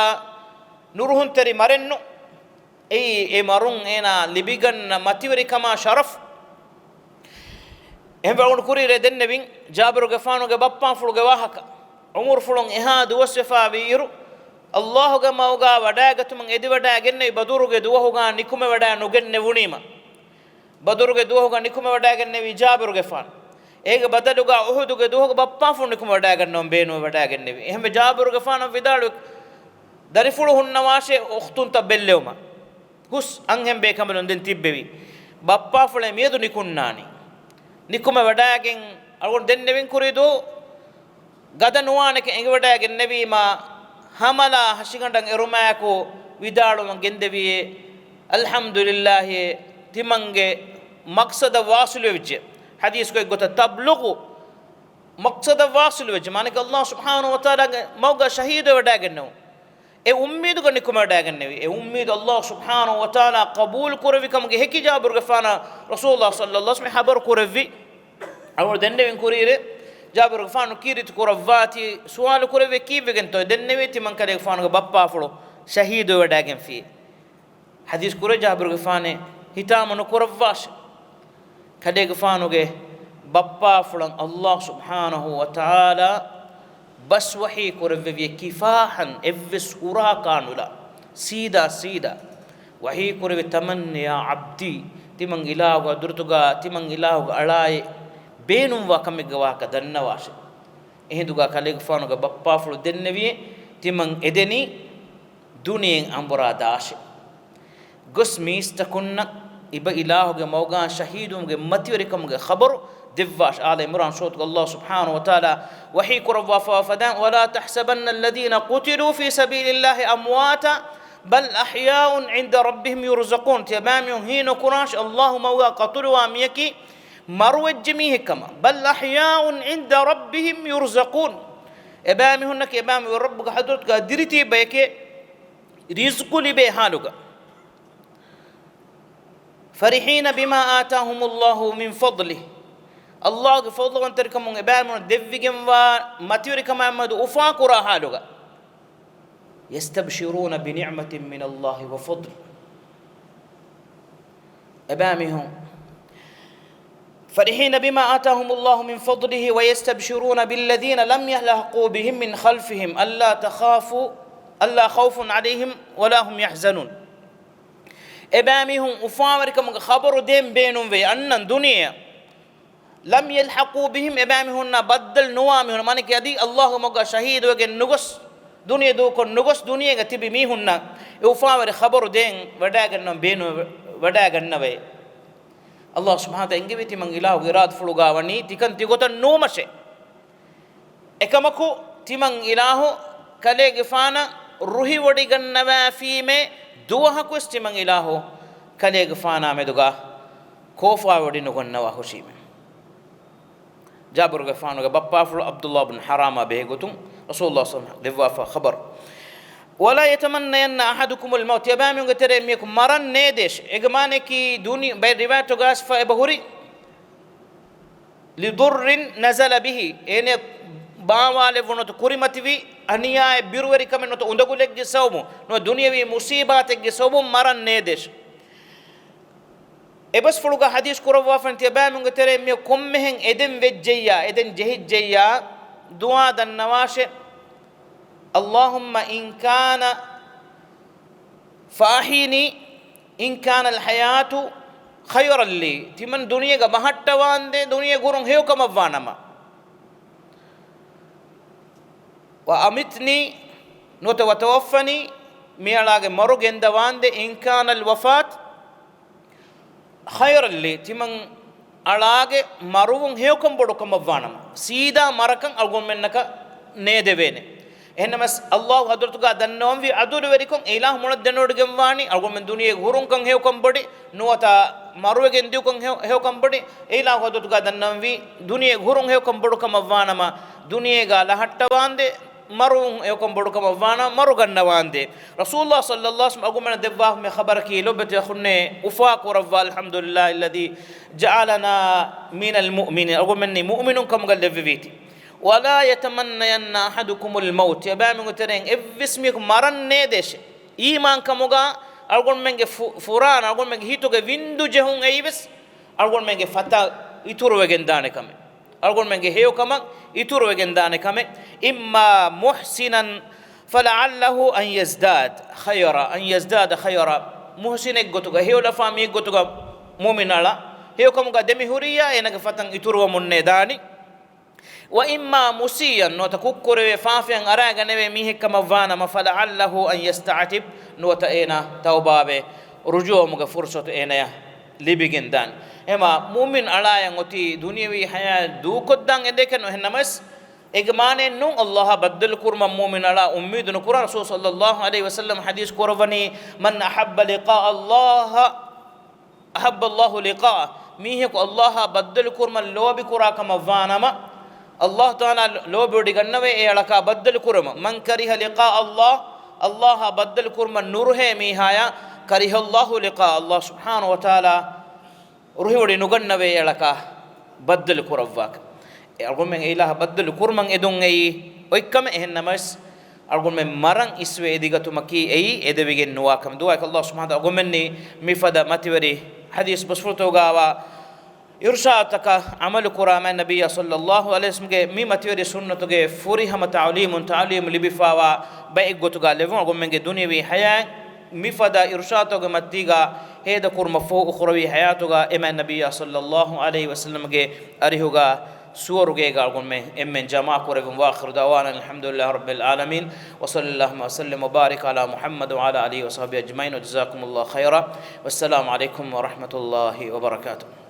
ނުރުހުންތެރި މަރެއްނު. އެއީ އެ މަރުން އޭނާ ލިބިގަންނަ މަތިވެރިކަމާ ޝަރަފް. އެހެންވެ އަޅުގަނޑު ކުރީރޭ ދެންނެވިން، ޖާބިރުގެ ފާނުގެ ބައްޕާފުޅުގެ ވާހަކަ. ޢުމުރުފުޅުން އެހާ ދުވަސްވެފާވިއިރު، ﷲގެ މަގުގާ ވަޑާގަތުމަށް އެދިވަޑާގެންނެވި ބަދުރުގެ ދުވަހުގާ ނިކުމެވަޑާ ނުގެންނެވުނީމަ. ބަދުރުގެ ދުވަހުގަ ނިކުމެވަޑާގެންނެވީ ޖާބިރުގެފާނު. އޭގެ ބަދަލުގަ އުޙުދުގެ ދުވަހުގަ ބައްޕާފުޅު ނިކުމެވަޑާގަންނަވަން ބޭނުމެވަޑާގެންނެވި. އެހެންވެ ޖާބިރުގެފާނަށް ވިދާޅުވި، ދަރިފުޅު ހުންނަވާށޭ އުޚްތުންތައް ބެއްލެވުމަށް. ހުސް އަންހެން ބޭކަނބަލުން ދެން ތިއްބެވި. ބައްޕާފުޅޭ މިއަދު ނިކުންނާނީ. ނިކުމެވަޑާގެން އަޅުގަނޑު ދެންނެވިން ކުރީ ދުވަހު ގަދަ ނުވާނެކަން އެނގިވަޑައިގެންނެވީމާ، ހަމަލާ ހަށިގަނޑަށް އެރުމާއެކު ވިދާޅުވަން ގެންދެވިއޭ، އަލްޙަމްދުލިއްލާހި، ތިމަންގެ މަޤްޞަދަށް ވާޞިލުވެއްޖެ. ޙަދީޘްގައި ގޮތަށް ތަބްލުޣު، މަޤްޞަދަށް ވާޞިލުވެއްޖެ. މާނައަކީ ﷲ ސުބްޙާނަހޫ ވަތަޢާލާގެ މަގުގަ ޝަހީދުވެވަޑައިގެންނެވުން. އެ އުއްމީދުގަ ނިކުމެވަޑައިގެންނެވި. އެ އުއްމީދު ﷲ ސުބްޙާނަހޫ ވަތަޢާލާ ޤަބޫލު ކުރެއްވި ކަމުގެ ހެކި ޖާބިރުގެފާނަށް ރަސޫލުﷲ ޞައްލަﷲ ޢަލައިހި ވަސައްލަމަ ޚަބަރު ކުރެއްވި. އަޅުގަނޑު ދެންނެވިން ކުރީރޭ، ޖާބިރުގެފާނު ކީރިތި ކުރައްވާތީ، ސުވާލު ކުރެއްވި ކީއްވެގެންތޯ؟ ދެންނެވީ ތިމަން ކަލޭގެފާނުގެ ބައްޕާފުޅު ޝަހީދުވެވަޑައިގެންފި. ޙަދީޘް ކުރޭ ޖާބިރުގެފާނެ ހިތާމަ ނުކުރައްވާށެ. ކަލޭގެފާނުގެ ބައްޕާފުޅަށް ﷲ ސުބްޙާނަހޫ ވަތަޢާލާ ބަސް ވަޙީ ކުރެއްވެވި ކިފާޙަން އެއްވެސް ހުރާކާނުލާ ސީދާ ސީދާ ވަޙީ ކުރެވި ތަމަންނަ ޔާ ޢަބްދީ، ތިމަން އިލާހުގެ ޙަޟްރަތުގާ ތިމަން އިލާހުގެ އަޅާއޭ ބޭނުންވާ ކަމެއްގެ ވާހަކަ ދަންނަވާށެ. އެހިނދުގާ ކަލޭގެފާނުގެ ބައްޕާފުޅު ދެންނެވިއޭ، ތިމަން އެދެނީ ދުނިޔެއިން އަނބުރާ ދާށެ. ގޮސް މީސްތަކުންނަށް އިބަ އިލާހުގެ މަގުގާ ޝަހީދުވުމުގެ މަތިވެރިކަމުގެ ޚަބަރު ދެއްވާށެ. އާލު ޢިމްރާން ސޫރަތުގަ ﷲ ސުބްޙާނަހޫ ވަތަޢާލާ ވަޙީ ކުރައްވާފައިވާ ފަދައިން، ولا تحسبن الذين قتلوا في سبيل الله أمواتا بل أحياء عند ربهم يرزقون. ތިޔަބައިމީހުން ހީނުކުރާށެ ﷲ މަގުގާ ޤަތުލުވާ މީހަކީ މަރުވެއްޖެ މީހެއްކަމަށް. بل أحياء عند ربهم يرزقون. އެބައިމީހުންނަކީ އެބައިމީހުން ރައްބުގެ ޙަޟްރަތުގާ ދިރިތިބަޔެކޭ، ރިޒްޤު ލިބޭ ޙާލުގަ. فرحين بما آتاهم الله من فضله. ﷲގެ ފަޟްލުވަންތެރިކަމުން އެބައިމީހުން ދެއްވިގެންވާ މަތިވެރިކަމާމެދު އުފާކުރާ ޙާލުގަ. يستبشرون بنعمة من الله وفضل. އެބައިމީހުން فرحين بما آتاهم الله من فضله ويستبشرون بالذين لم يلحقوا بهم من خلفهم ألا تخافوا ألا خوف عليهم ولا هم يحزنون. އެބައިމީހުން އުފާވެރިކަމުގެ ޚަބަރު ދޭން ބޭނުންވޭ އަންނަން ދުނިޔެއަށް. لم يلحقوا بهم، އެބައިމީހުންނާ ބައްދަލު ނުވާ މީހުން، މާނައަކީ އަދި ﷲގެ މަގުގަ ޝަހީދުވެގެން ނުގޮސް، ދުނިޔެ ދޫކޮށް ނުގޮސް، ދުނިޔޭގަ ތިބި މީހުންނަށް އެ އުފާވެރި ޚަބަރު ދޭން ވަޑައިގަންނަވަން ބޭނުން ވަޑައިގަންނަވައޭ. ﷲ ސުބްޙާނަހޫ ވަތަޢާލާ އެންގެވީ ތިމަން އިލާހުގެ އިރާދަފުޅުގާ ވަނީ ތިކަން ތިގޮތަށް ނުވުމަށޭ. އެކަމަކު، ތިމަން އިލާހު ކަލޭގެފާނަށް ރުހިވޮޑިގަންނަވާފީމޭ ދުވަހަކުވެސް ތިމަން އިލާހު ކަލޭގެފާނާ މެދުގާ ކޯފާވޮޑި ނުގަންނަވާ ހުށީމޭ. ޖާބިރުގެފާނުގެ ބައްޕާފުޅު ޢަބްދުﷲ ބިން ޙަރާމާ ބެހޭގޮތުން ރަސޫލުﷲ ޞައްލަﷲ ޢަލައިހި ވަސައްލަމަ ދެއްވާފަ ޚަބަރު. ولا يتمنين أحدكم الموت، ތިޔަބައިމީހުންގެ ތެރޭ މީހަކު މަރަން ނޭދޭށެ. އޭގެ މާނައަކީ ދުނި-، ބައެއް ރިވާޔަތުގަ އައިސްފަ އެބަހުރި، لضر نزل به، އޭނަ ބާވާލެއްވުނު ނުވަތަ ކުރިމަތިވި އަނިޔާއެއް، ބިރުވެރިކަމެއް ނުވަތަ އުނދަގުލެއްގެ ސަބަބުން ނުވަތަ ދުނިޔަވީ މުޞީބާތެއްގެ ސަބަބުން މަރަން ނޭދޭށެ. އެބަސްފުޅުގަ ޙަދީޘް ކުރައްވާފަން ތިޔަބައިމީހުންގެ ތެރެއިން މި ކޮންމެހެން އެދެން ވެއްޖެއްޔާ، އެދެން ޖެހިއްޖެއްޔާ، ދުޢާ ދަންނަވާށެ. اللهم إن كان فأحيني إن كان الحياة خيرا لي، ތިމަން ދުނިޔޭގަ ބަހައްޓަވާނދޭ، ދުނިޔެ ހުރުން ހެޔޮކަމަށްވާނަމަ. وأمتني، ނުވަތަ وتوفني، މިއަޅާގެ މަރު ގެންދަވާނދޭ، إن كان الوفاة خيرا لي، ތިމަން އަޅާގެ މަރުވުން ހެޔޮކަން ބޮޑުކަމަށްވާނަމަ، ސީދާ މަރަކަން އަޅުގަނޑުމެންނަކަށް ނޭދެވޭނެ. އެހެންނަމަސް، ﷲ ޙަޟްރަތުގާ ދަންނަވަންވީ ޢަދުލުވެރިކޮށް، އެ އިލާހު މޮޅަށް ދެނެވޮޑިގެންވާނީ، އަޅުގަނޑުމެން ދުނިޔޭގެ ހުރުންކަން ހެޔޮކަން ބޮޑި، ނުވަތަ މަރުވެގެން ދިޔުކަން ހެޔޮ-، ހެޔޮކަން ބޮޑި، އެ އިލާހު ޙަޟްރަތުގާ ދަންނަވަންވީ ދުނިޔޭގެ ހުރުން ހެޔޮކަން ބޮޑުކަމަށްވާނަމަ، ދުނިޔޭގާ ލަހައްޓަވާނދޭ، މަރުވުން ހެޔޮކަން ބޮޑުކަމަށްވާނަމަ، މަރު ގަންނަވާނދޭ. ރަސޫލުﷲ ޞައްލަﷲ ޢަލައިހި ވަސައްލަމަ އަޅުގަނޑުމެންނަށް ދެއްވާ މި ޚަބަރަކީ ލޮބުވެތި އަޚުންނޭ، އުފާ ކުރައްވާ، الحمد لله الذي جعلنا من المؤمنين، އަޅުގަނޑުމެންނީ މުއުމިނުން ކަމުގަ ލެއްވެވީތީ. ولا يتمنين أحدكم الموت، ތިޔަބައިމީހުންގެ ތެރެއިން އެއްވެސް މީހަކު މަރަން ނޭދޭށެ. އީމާންކަމުގަ އަޅުގަނޑުމެންގެ ފު-، ފުރާނަ، އަޅުގަނޑުމެންގެ ހިތުގެ ވިންދު ޖެހުން އެއީވެސް އަޅުގަނޑުމެންގެ ފަތަށް އިތުރުވެގެން ދާނެ ކަމެއް. އަޅުގަނޑުމެންގެ ހެޔޮކަމަށް އިތުރުވެގެން ދާނެ ކަމެއް. إما محسنا فلعله أن يزداد خيرا، أن يزداد خيرا. މުޙްސިނެއްގޮތުގަ، ހެޔޮލަފާ މީހެއްގޮތުގަ މުއުމިން އަޅާ، ހެޔޮކަމުގަ ދެމިހުރިއްޔާ އޭނާގެ ފަތަށް އިތުރުވަމުންނޭ ދާނީ. وإما مسيئا، ނުވަތަ ކުށްކުރެވޭ ފާފައިން އަރާގަނެވޭ މީހެއްކަމަށްވާނަމަ، فلعله أن يستعتب، ނުވަތަ އޭނާ ތައުބާވެ ރުޖޫޢަވުމުގެ ފުރުޞަތު އޭނަޔަށް ލިބިގެންދާނެ. އެމާ މުއުމިން އަޅާޔަށް އޮތީ ދުނިޔަވީ ޙަޔާތް ދޫކޮށްދާން އެދޭކަށް ނު، އެހެންނަމަވެސް، އޭގެ މާނައެއް ނޫން ﷲ އާ ބައްދަލު ކުރުމަށް މުއުމިން އަޅާ އުއްމީދު ނުކުރާ. ރަސޫލު ޞައްލައްލާހު ޢަލައިހި ވަސައްލަމަ ޙަދީޘް ކުރައްވަނީ، من أحب لقاء الله أحب الله لقاءه، މީހަކު ﷲ އާ ބައްދަލު ކުރުމަށް ލޯބި ކުރާ ކަމަށް ވާނަމަ، ﷲ ތަޢާލާ ލޯބިވޮޑިގަންނަވޭ އެ އަޅަކާ ބައްދަލު ކުރުމަށް. من كره لقاء الله، ﷲ އާ ބައްދަލު ކުރުމަށް ނުރުހޭ މީހާޔާ، كره الله لقاءه، ﷲ ސުބްޙާނަހޫ ވަތަޢާލާ ރުހިވޮޑި ނުގަންނަވޭ އެ އަޅަކާ ބައްދަލު ކުރައްވާކަށް. އެ އަޅުގަނޑުމެން އެ އިލާހަށް ބައްދަލު ކުރުމަށް އެދުން އެއީ އޮތްކަމެއް. އެހެންނަމަވެސް، އަޅުގަނޑުމެން މަރަން އިސްވެ އެދިގަތުމަކީ އެއީ އެދެވިގެން ނުވާ ކަމެއް. ދުޢާއަކީ ﷲ ސުބްޙާނަހޫ ވަތަޢާލާ އަޅުގަނޑުމެންނީ މިފަދަ މަތިވެރި ޙަދީޘް ބަސްފުޅުތަކުގައިވާ އިރުޝާދުތަކަށް ޢަމަލު ކުރާ މާތް ނަބިއްޔާ ޞައްލައްލާހު ޢަލައިހި ވަސައްލަމްގެ މި މަތިވެރި ސުންނަތުގެ ފުރިހަމަ ތަޢުލީމުން، ތަޢުލީމު ލިބިފާވާ ބައެއްގޮތުގަ ލެއްވުން. އަޅުގަނޑުމެންގެ ދުނިޔަވީ ޙަޔާތް މިފަދަ އިރުޝާދުތަކުގެ މަތީގަ ހޭދަކުރުމަށްފަހު، އުޚުރަވީ ޙަޔާތުގަ އެ މާތް ނަބިއްޔާ ޞައްލައްލާހު ޢަލައިހި ވަސައްލަމްގެ އަރިހުގަ ސުވަރުގޭގަ އަޅުގަނޑުމެން އެންމެން ޖަމާކުރެއްވުން. وآخر دعوانا أن الحمد لله رب العالمين، وصلى اللهم وسلم وبارك على محمد وعلى آله وصحبه أجمعين، وجزاكم الله خيرا، والسلام عليكم ورحمة الله وبركاته.